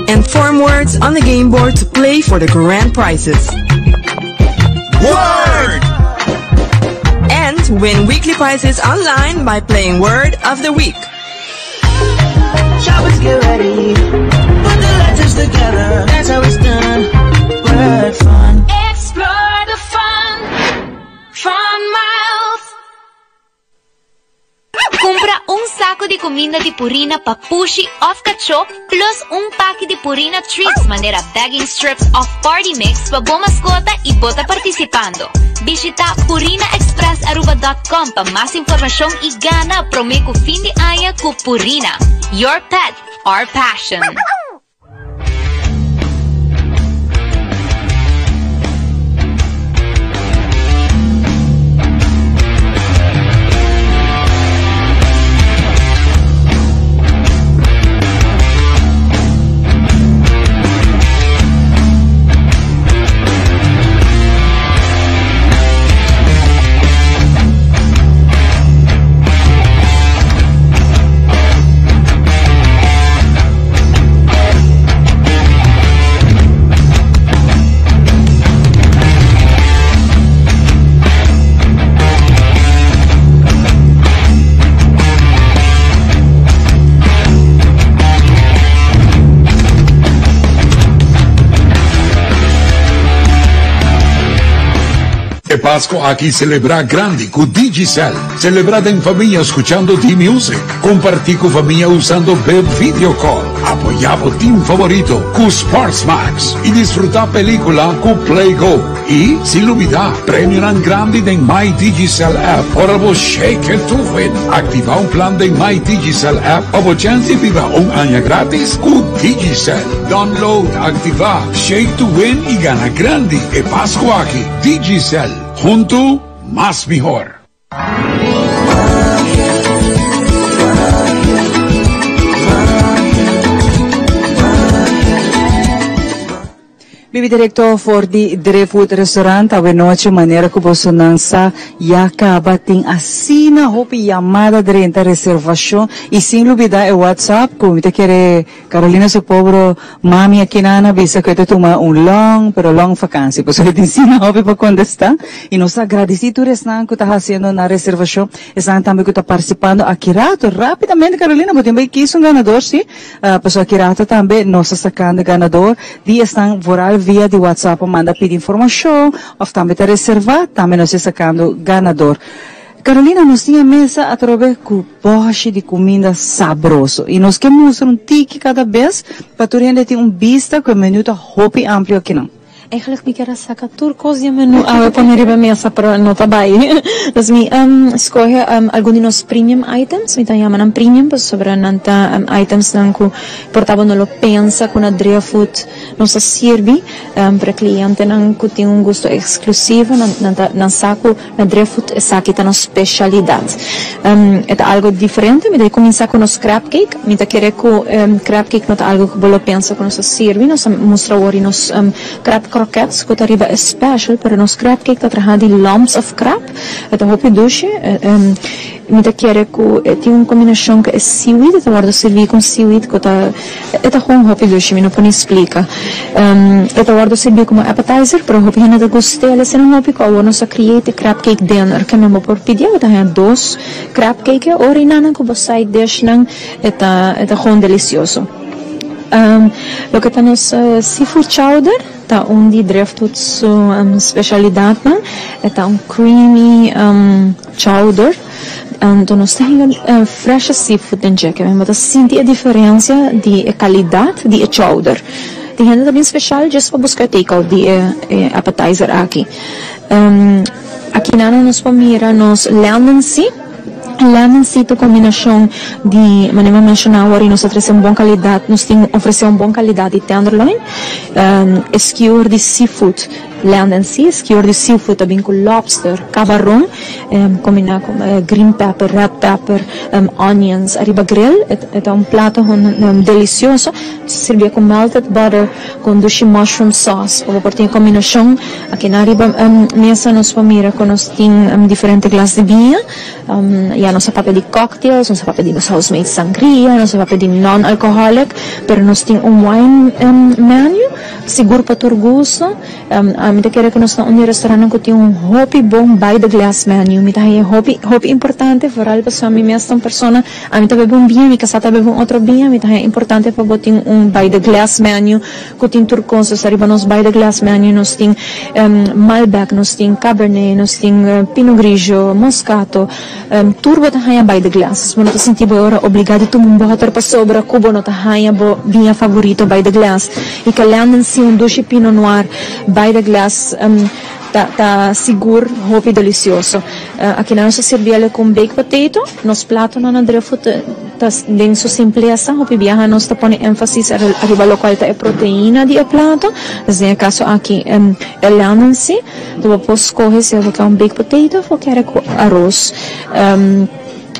And form words on the game board to play for the grand prizes. Word! And win weekly prizes online by playing Word of the Week. Shoppers get ready. Put the letters together. That's how it's done. Word fun. Explore the fun. Fun Miles. Kumpra un saku di kuminda di Purina pa pushi òf kachó plus un paki di Purina Treats manera Bagging Strips òf Party Mix pa bo maskota i bo ta partisipando. Bishitá purinaexpressaruba.com pa mas informashon i gana promé ku fin di aña ku Purina, your pet, our passion. E Pasco aki celebra grandi cu Digicel. Celebra den famia scuchando D-Music. Comparti cu famia usando Beb Video Call. Apoya bo team favorito cu Sportsmax. Y disfruta pelicula cu PlayGo. Y, sin lubida, premionan grandi den My Digicel app ora bo shake it to win. Activa un plan den My Digicel app pa bo chance di biba un aña gratis cu Digicel. Download, activa, shake to win y gana grandi e Pasco aki. Digicel, hunto mas mihor. Bibi directo for di Driftwood Restaurant awe nochi manera cu bosonan sa ya caba tin asina hopi yamada drenta reservacion y sin lubida e WhatsApp cu mi ta kere Carolina su pobro mami akinan a bisa cu e ta tuma un long pero long vakantie pasobra e tin asina hopi pa contesta y nos ta agradeci tur esnan cu ta haciendo nan reservacion esnan tambe cu ta participando aki rato rapidamente Carolina bo tin bay kies un ganador si. Pasobra aki rato tambe nos ta sacando ganador di esnan vooral via di WhatsApp a manda pidi informacion of tambe ta reserva, tambe nos ta sacando ganador. Carolina, nos tin e mesa atrobe cu boshi di cuminda sabroso y nos ke mustra un tiki cada bes pa tur hende tin un bista cu e menu ta hopi amplio akinan. Eigenlijk mi kier a saca tur cos di e menu awe pone riba e mesa pero no ta bay. Dus mi scoge algun di nos premium items, mi ta yama nan premium pasobra nan ta itemsnan cu por ta bo no lo pensa cu na Driftwood nos ta sirbi pero e clientenan cu tin un gusto exclusivo nan ta nan sa cu na Driftwood esaki ta nos specialidad. E ta algo diferente, mi ta cuminsa cu nos crab cake, mi ta kere cu crab cake no ta algo cu bo lo pensa cu nos ta sirbi, nos ta mustra awor di nos crab croquettes cu ta riba e special, pero nos crab cake ta traha di lumps of crab, e ta hopi dushi, mi ta kere cu e tin un combinacion cu e seaweed, e ta wordo sirbi cu seaweed cu ta, e ta gewoon hopi dushi, mi no por ni splica. E ta wordo sirbi como appetizer, pero hopi hende ta gust'el asina hopi cu awor nos a create e crab cake dinner, ke men bo por pidié, bo ta haña dos crab cake e ora y nan cu bo side dishnan, e ta e ta gewoon delicioso. Loke ta nos seafood chowder ta un di Driftwood su specialidadnan, e ta un creamy chowder. Anto nos ta hinga fresh seafood den dje, ke bo ta sinti e diferencia di e calidad di e chowder. Tin hende ta bin special djes pa busca e take out di e appetizer aki. Aki nan nos por mira nos lemon sea. Lemon sea ta combinacion di, manera mi a menciona awor, y nos ta trece un bon calidad, nos tin ofrece un bon calidad di tenderloin, e skewer di seafood. Land and Sea, skewer di seafood ta bin ku lobster, kabaron, kombiná ku green pepper, red pepper, onions ariba grill. E ta un plato delisioso. Sirbié ku melted butter ku un dushi mushroom sauce. Pa bo por tin e kombinashon. Aki nan riba mesa nos por mira ku nos tin diferente glas di biña. Ya nos a papia di cocktails, nos a papia di nos house made sangria, nos a papia di non-alcoholic, pero nos tin un wine menu. sigur pa tur gusto. Ami ta kere ku nos ta un di e restaurantnan ku tin un hopi bon by the glass menu. Mi ta haña hopi hopi importante, vooral pasobra mi mes ta un persona, ami ta bebe un biña, mi kasá ta bebe un otro biña, mi ta haña importante pa bo tin un by the glass menu ku tin tur kos. Nos ariba nos by the glass menu nos tin Malbec, nos tin Cabernet, nos tin Pinot Grigio, Moscato. Tur bo ta haña by the glass. Bo no ta sinti bo e ora obligá di tuma un bòter pasobra ku bo no ta haña bo biña favorito by the glass. I Kalenden si un dushi Pinot Noir by the glass ta ta sigur hopi delisioso. Akinan nos ta sirbi el ku un baked potato. Nos platonan na Driftwood ta ta den su simplesa. Hopi biaha nos ta pone énfasis ariba lokual ta e proteina di e plato. Dus den e kaso aki e lamb si. Bo por scoge si bo kier un baked potato of bo kier cu aros.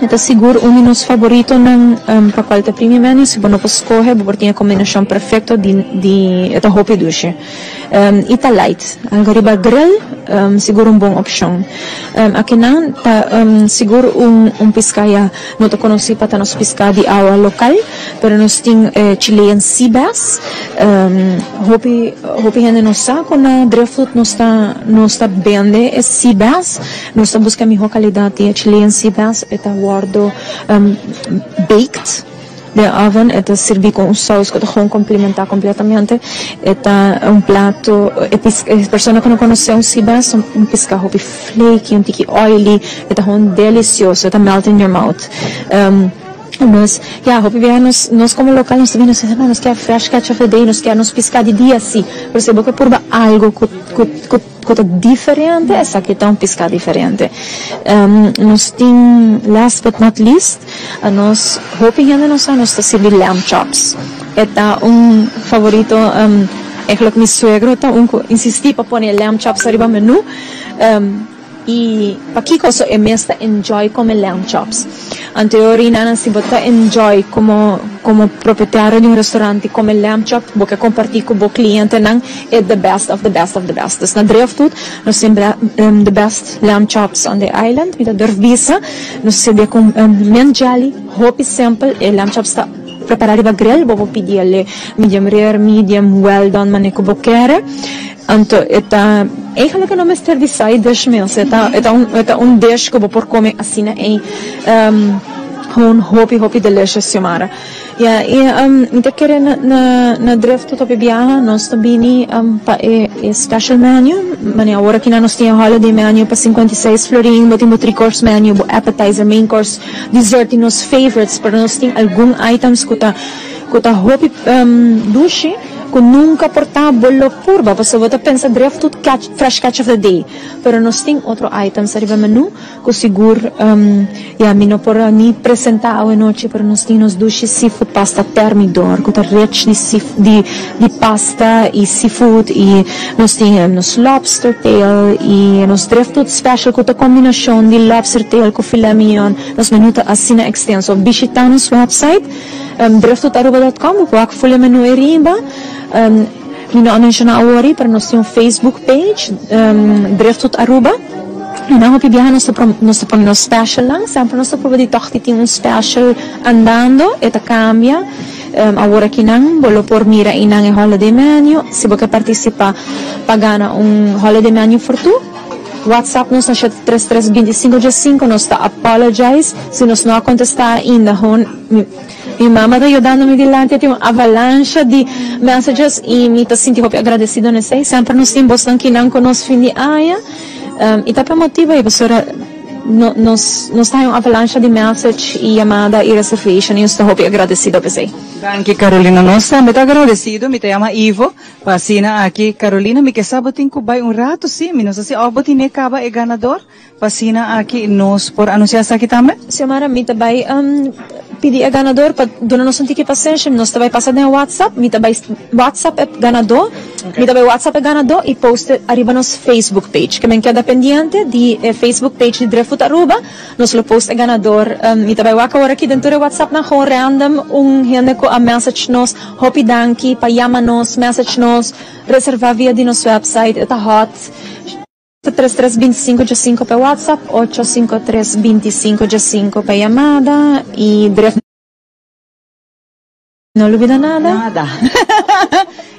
E ta sigur un di nos favoritonan pa cual ta primi menu. Si bo no por scoge bo por tin e combinacion perfecto di di e ta hopi dushi. Y ta light. Algo riba grill sigur un bon opcion. Akinan ta sigur un un pisca ya no ta conoci pa ta nos pisca di awa local. Pero nos tin e Chilean sea bass. Hopi hopi hende no sa ku na Driftwood nos ta nos ta bende e sea bass. Nos ta buska miho kalidat di e Chilean sea bass. E ta wòrdu baked den oven. E ta sirbi ku un sous ku ta gewoon komplementá kompletamente. E ta un plato e e persona ku no konosé un sea bass un piska hopi flaky un tiki oily. E ta gewoon delisioso. E ta melt in your mouth. Nos, ya, hopi bia nos, nos como local nos ta bini, nos ta bisa, no, nos kier fresh catch of the day, nos kier nos pisca di dia, si. Pero si bo ke purba algo cu, cu, cu, cu ta diferente, esaki ta un pisca diferente. Nos tin, last but not least, nos, hopi hende no sa, nos ta sirbi lamb chops. E ta un favorito, eigenlijk mi suegro ta un cu insisti pa pone lamb chops ariba menu. I pakiko so e mes ta enjoy come lamb chops? Anto e ora nan si bo ta enjoy como como propietario di un restaurant come lamb chop bo ke comparti cu bo clientenan e the best of the best of the best. Dus na Driftwood nos tin the best lamb chops on the island mi ta durf bisa. Nos sirbi cu mint jelly hopi simpel e lamb chops ta prepara riba grill bo por pidi el medium rare, medium, well done mane cu bo kere. Anto e ta eigenlijk e no mester di side dish mes, e ta e ta un e ta un dish ku bo por kome asina ei gewoon hopi hopi delicious Xiomara. Ya i mi ta kere na na na Drift tot hopi biaha nos ta bini pa e e special menu, manera awor aki nan nos tin e holiday menu pa 56 florin, bo tin bo three course menu, bo appetizer, main course, dessert i nos favorites, pero nos tin algun items ku ta ku ta hopi dushi. Cu nunca por ta bo lo purba pasobra bo ta pensa Driftwood catch fresh catch of the day pero nos tin otro items ariba menu cu sigur ya mi no por ni presenta awe nochi pero nos tin nos dushi seafood pasta thermidor cu ta rich di di di pasta y seafood y nos tin nos lobster tail y nos Driftwood special cu ta combinacion di lobster tail cu filet mignon nos menu ta asina extenso bishita nos website. Driftwoodaruba.com, bo por wak full e menu eriba. Mi no a menciona awor pero nos tin un Facebook page, Driftwood Aruba. Y nan hopi biaha nos ta nos ta pone nos specialnan. Semper nos ta proba di tog di tin un special andando, e ta cambia. Awor akinan bo lo por mira einan e holiday menu. Si bo ke participa pa gana un holiday menu for two, WhatsApp nos na 733 25 15. Nos ta apologize si nos no a contesta ainda. Hon mi mi mama ta yudando mi dilanti tin un avalancha di messages y mi ta sinti hopi agradecido na esey. Semper nos tin bosnan kinan cu nos fin di aña y ta pa motibo ey pasobra no nos nos ta haña un avalancha di message y yamada y reservation y nos ta hopi agradecido pa esey. Danki Carolina. Nos tambe ta agradecido. Mi ta yama Ivo. Pa asina aki Carolina mi ke sa bo tin ku bai un ratu si, mi no sa si of bo tine kaba e ganador, pa asina aki nos por anuncia esaki tambe. Xiomara, mi ta bai pidi e ganador pa duna nos un tiki pasenshi, nos ta bai pasa den WhatsApp, mi ta bai WhatsApp e ganador, mi ta bai WhatsApp e ganador y post e ariba nos Facebook page. Ke men keda pendiente di e Facebook page di Driftwood Aruba. Nos lo post e ganador. Mi ta bai wak awor aki den tur e whatsappnan gewoon random un hende ku a message nos hopi danki pa yama nos, message nos, reserva via di nos website. E ta hot. 33 25 15 pa e whatsapp, 853 25 15 pa e yamada y dref. No lubida nada. Nada.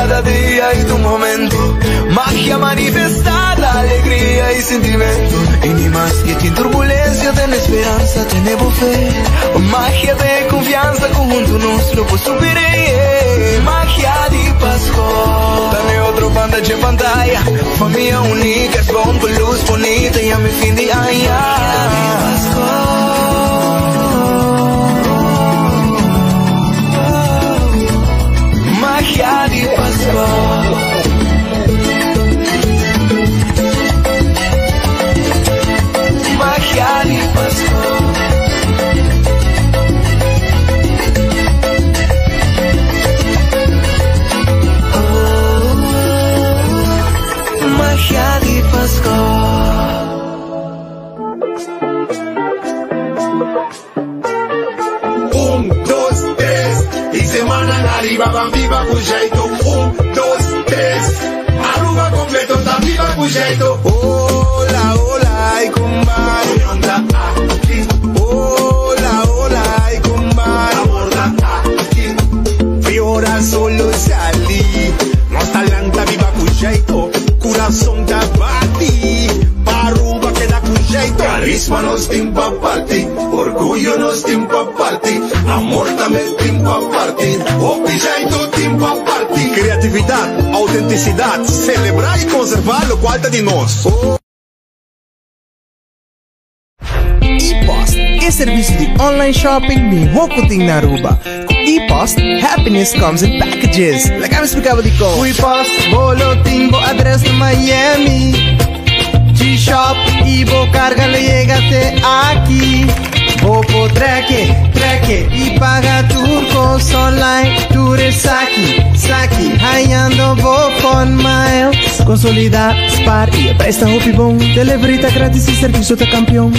Cada dia y tu momento. Magia manifestada, alegría y sentimento. Y ni más que sin turbulencia, ten esperanza, tenemos fe. Magia de confianza, conjunto nos lo superé. Magia de Pascua. Dame otro banda de pantalla. Familia única, es con luz bonita y a mi fin de año. Magia de Pascua. Magia de Pascua. Oh, magia de Pascua. Un, dos, tres. Y semana arriba van viva con jeito. Un, dos, tres. Aruba completo está viva con jeito. Hola, hola, y combate. Hola, hola, y combate. Fiora solo salí. Nos talanta viva con jeito. Corazón ta bati. Paruba queda con jeito. Carisma nos timpa party. Orgullo nos timpa party. Amor también timpa party. Hopi jeito timpa party. Creatividad, autenticidad, celebrar y conservar lo cual ta di nos. E-Post, e servicio di online shopping miho cu tin na Aruba. Cu E-Post, happiness comes in packages. Laga mi splica bo dicon. Cu E-Post, bo lo tin bo adres na Miami. G-Shop y bo carga lo yega te aki. Bo por treke, treke y paga tur cos online. Tur esaki, saki, hayando bo fun miles. Consolida, spaar y e prijs ta hopi bon. Delivery ta gratis y servicio ta campeon.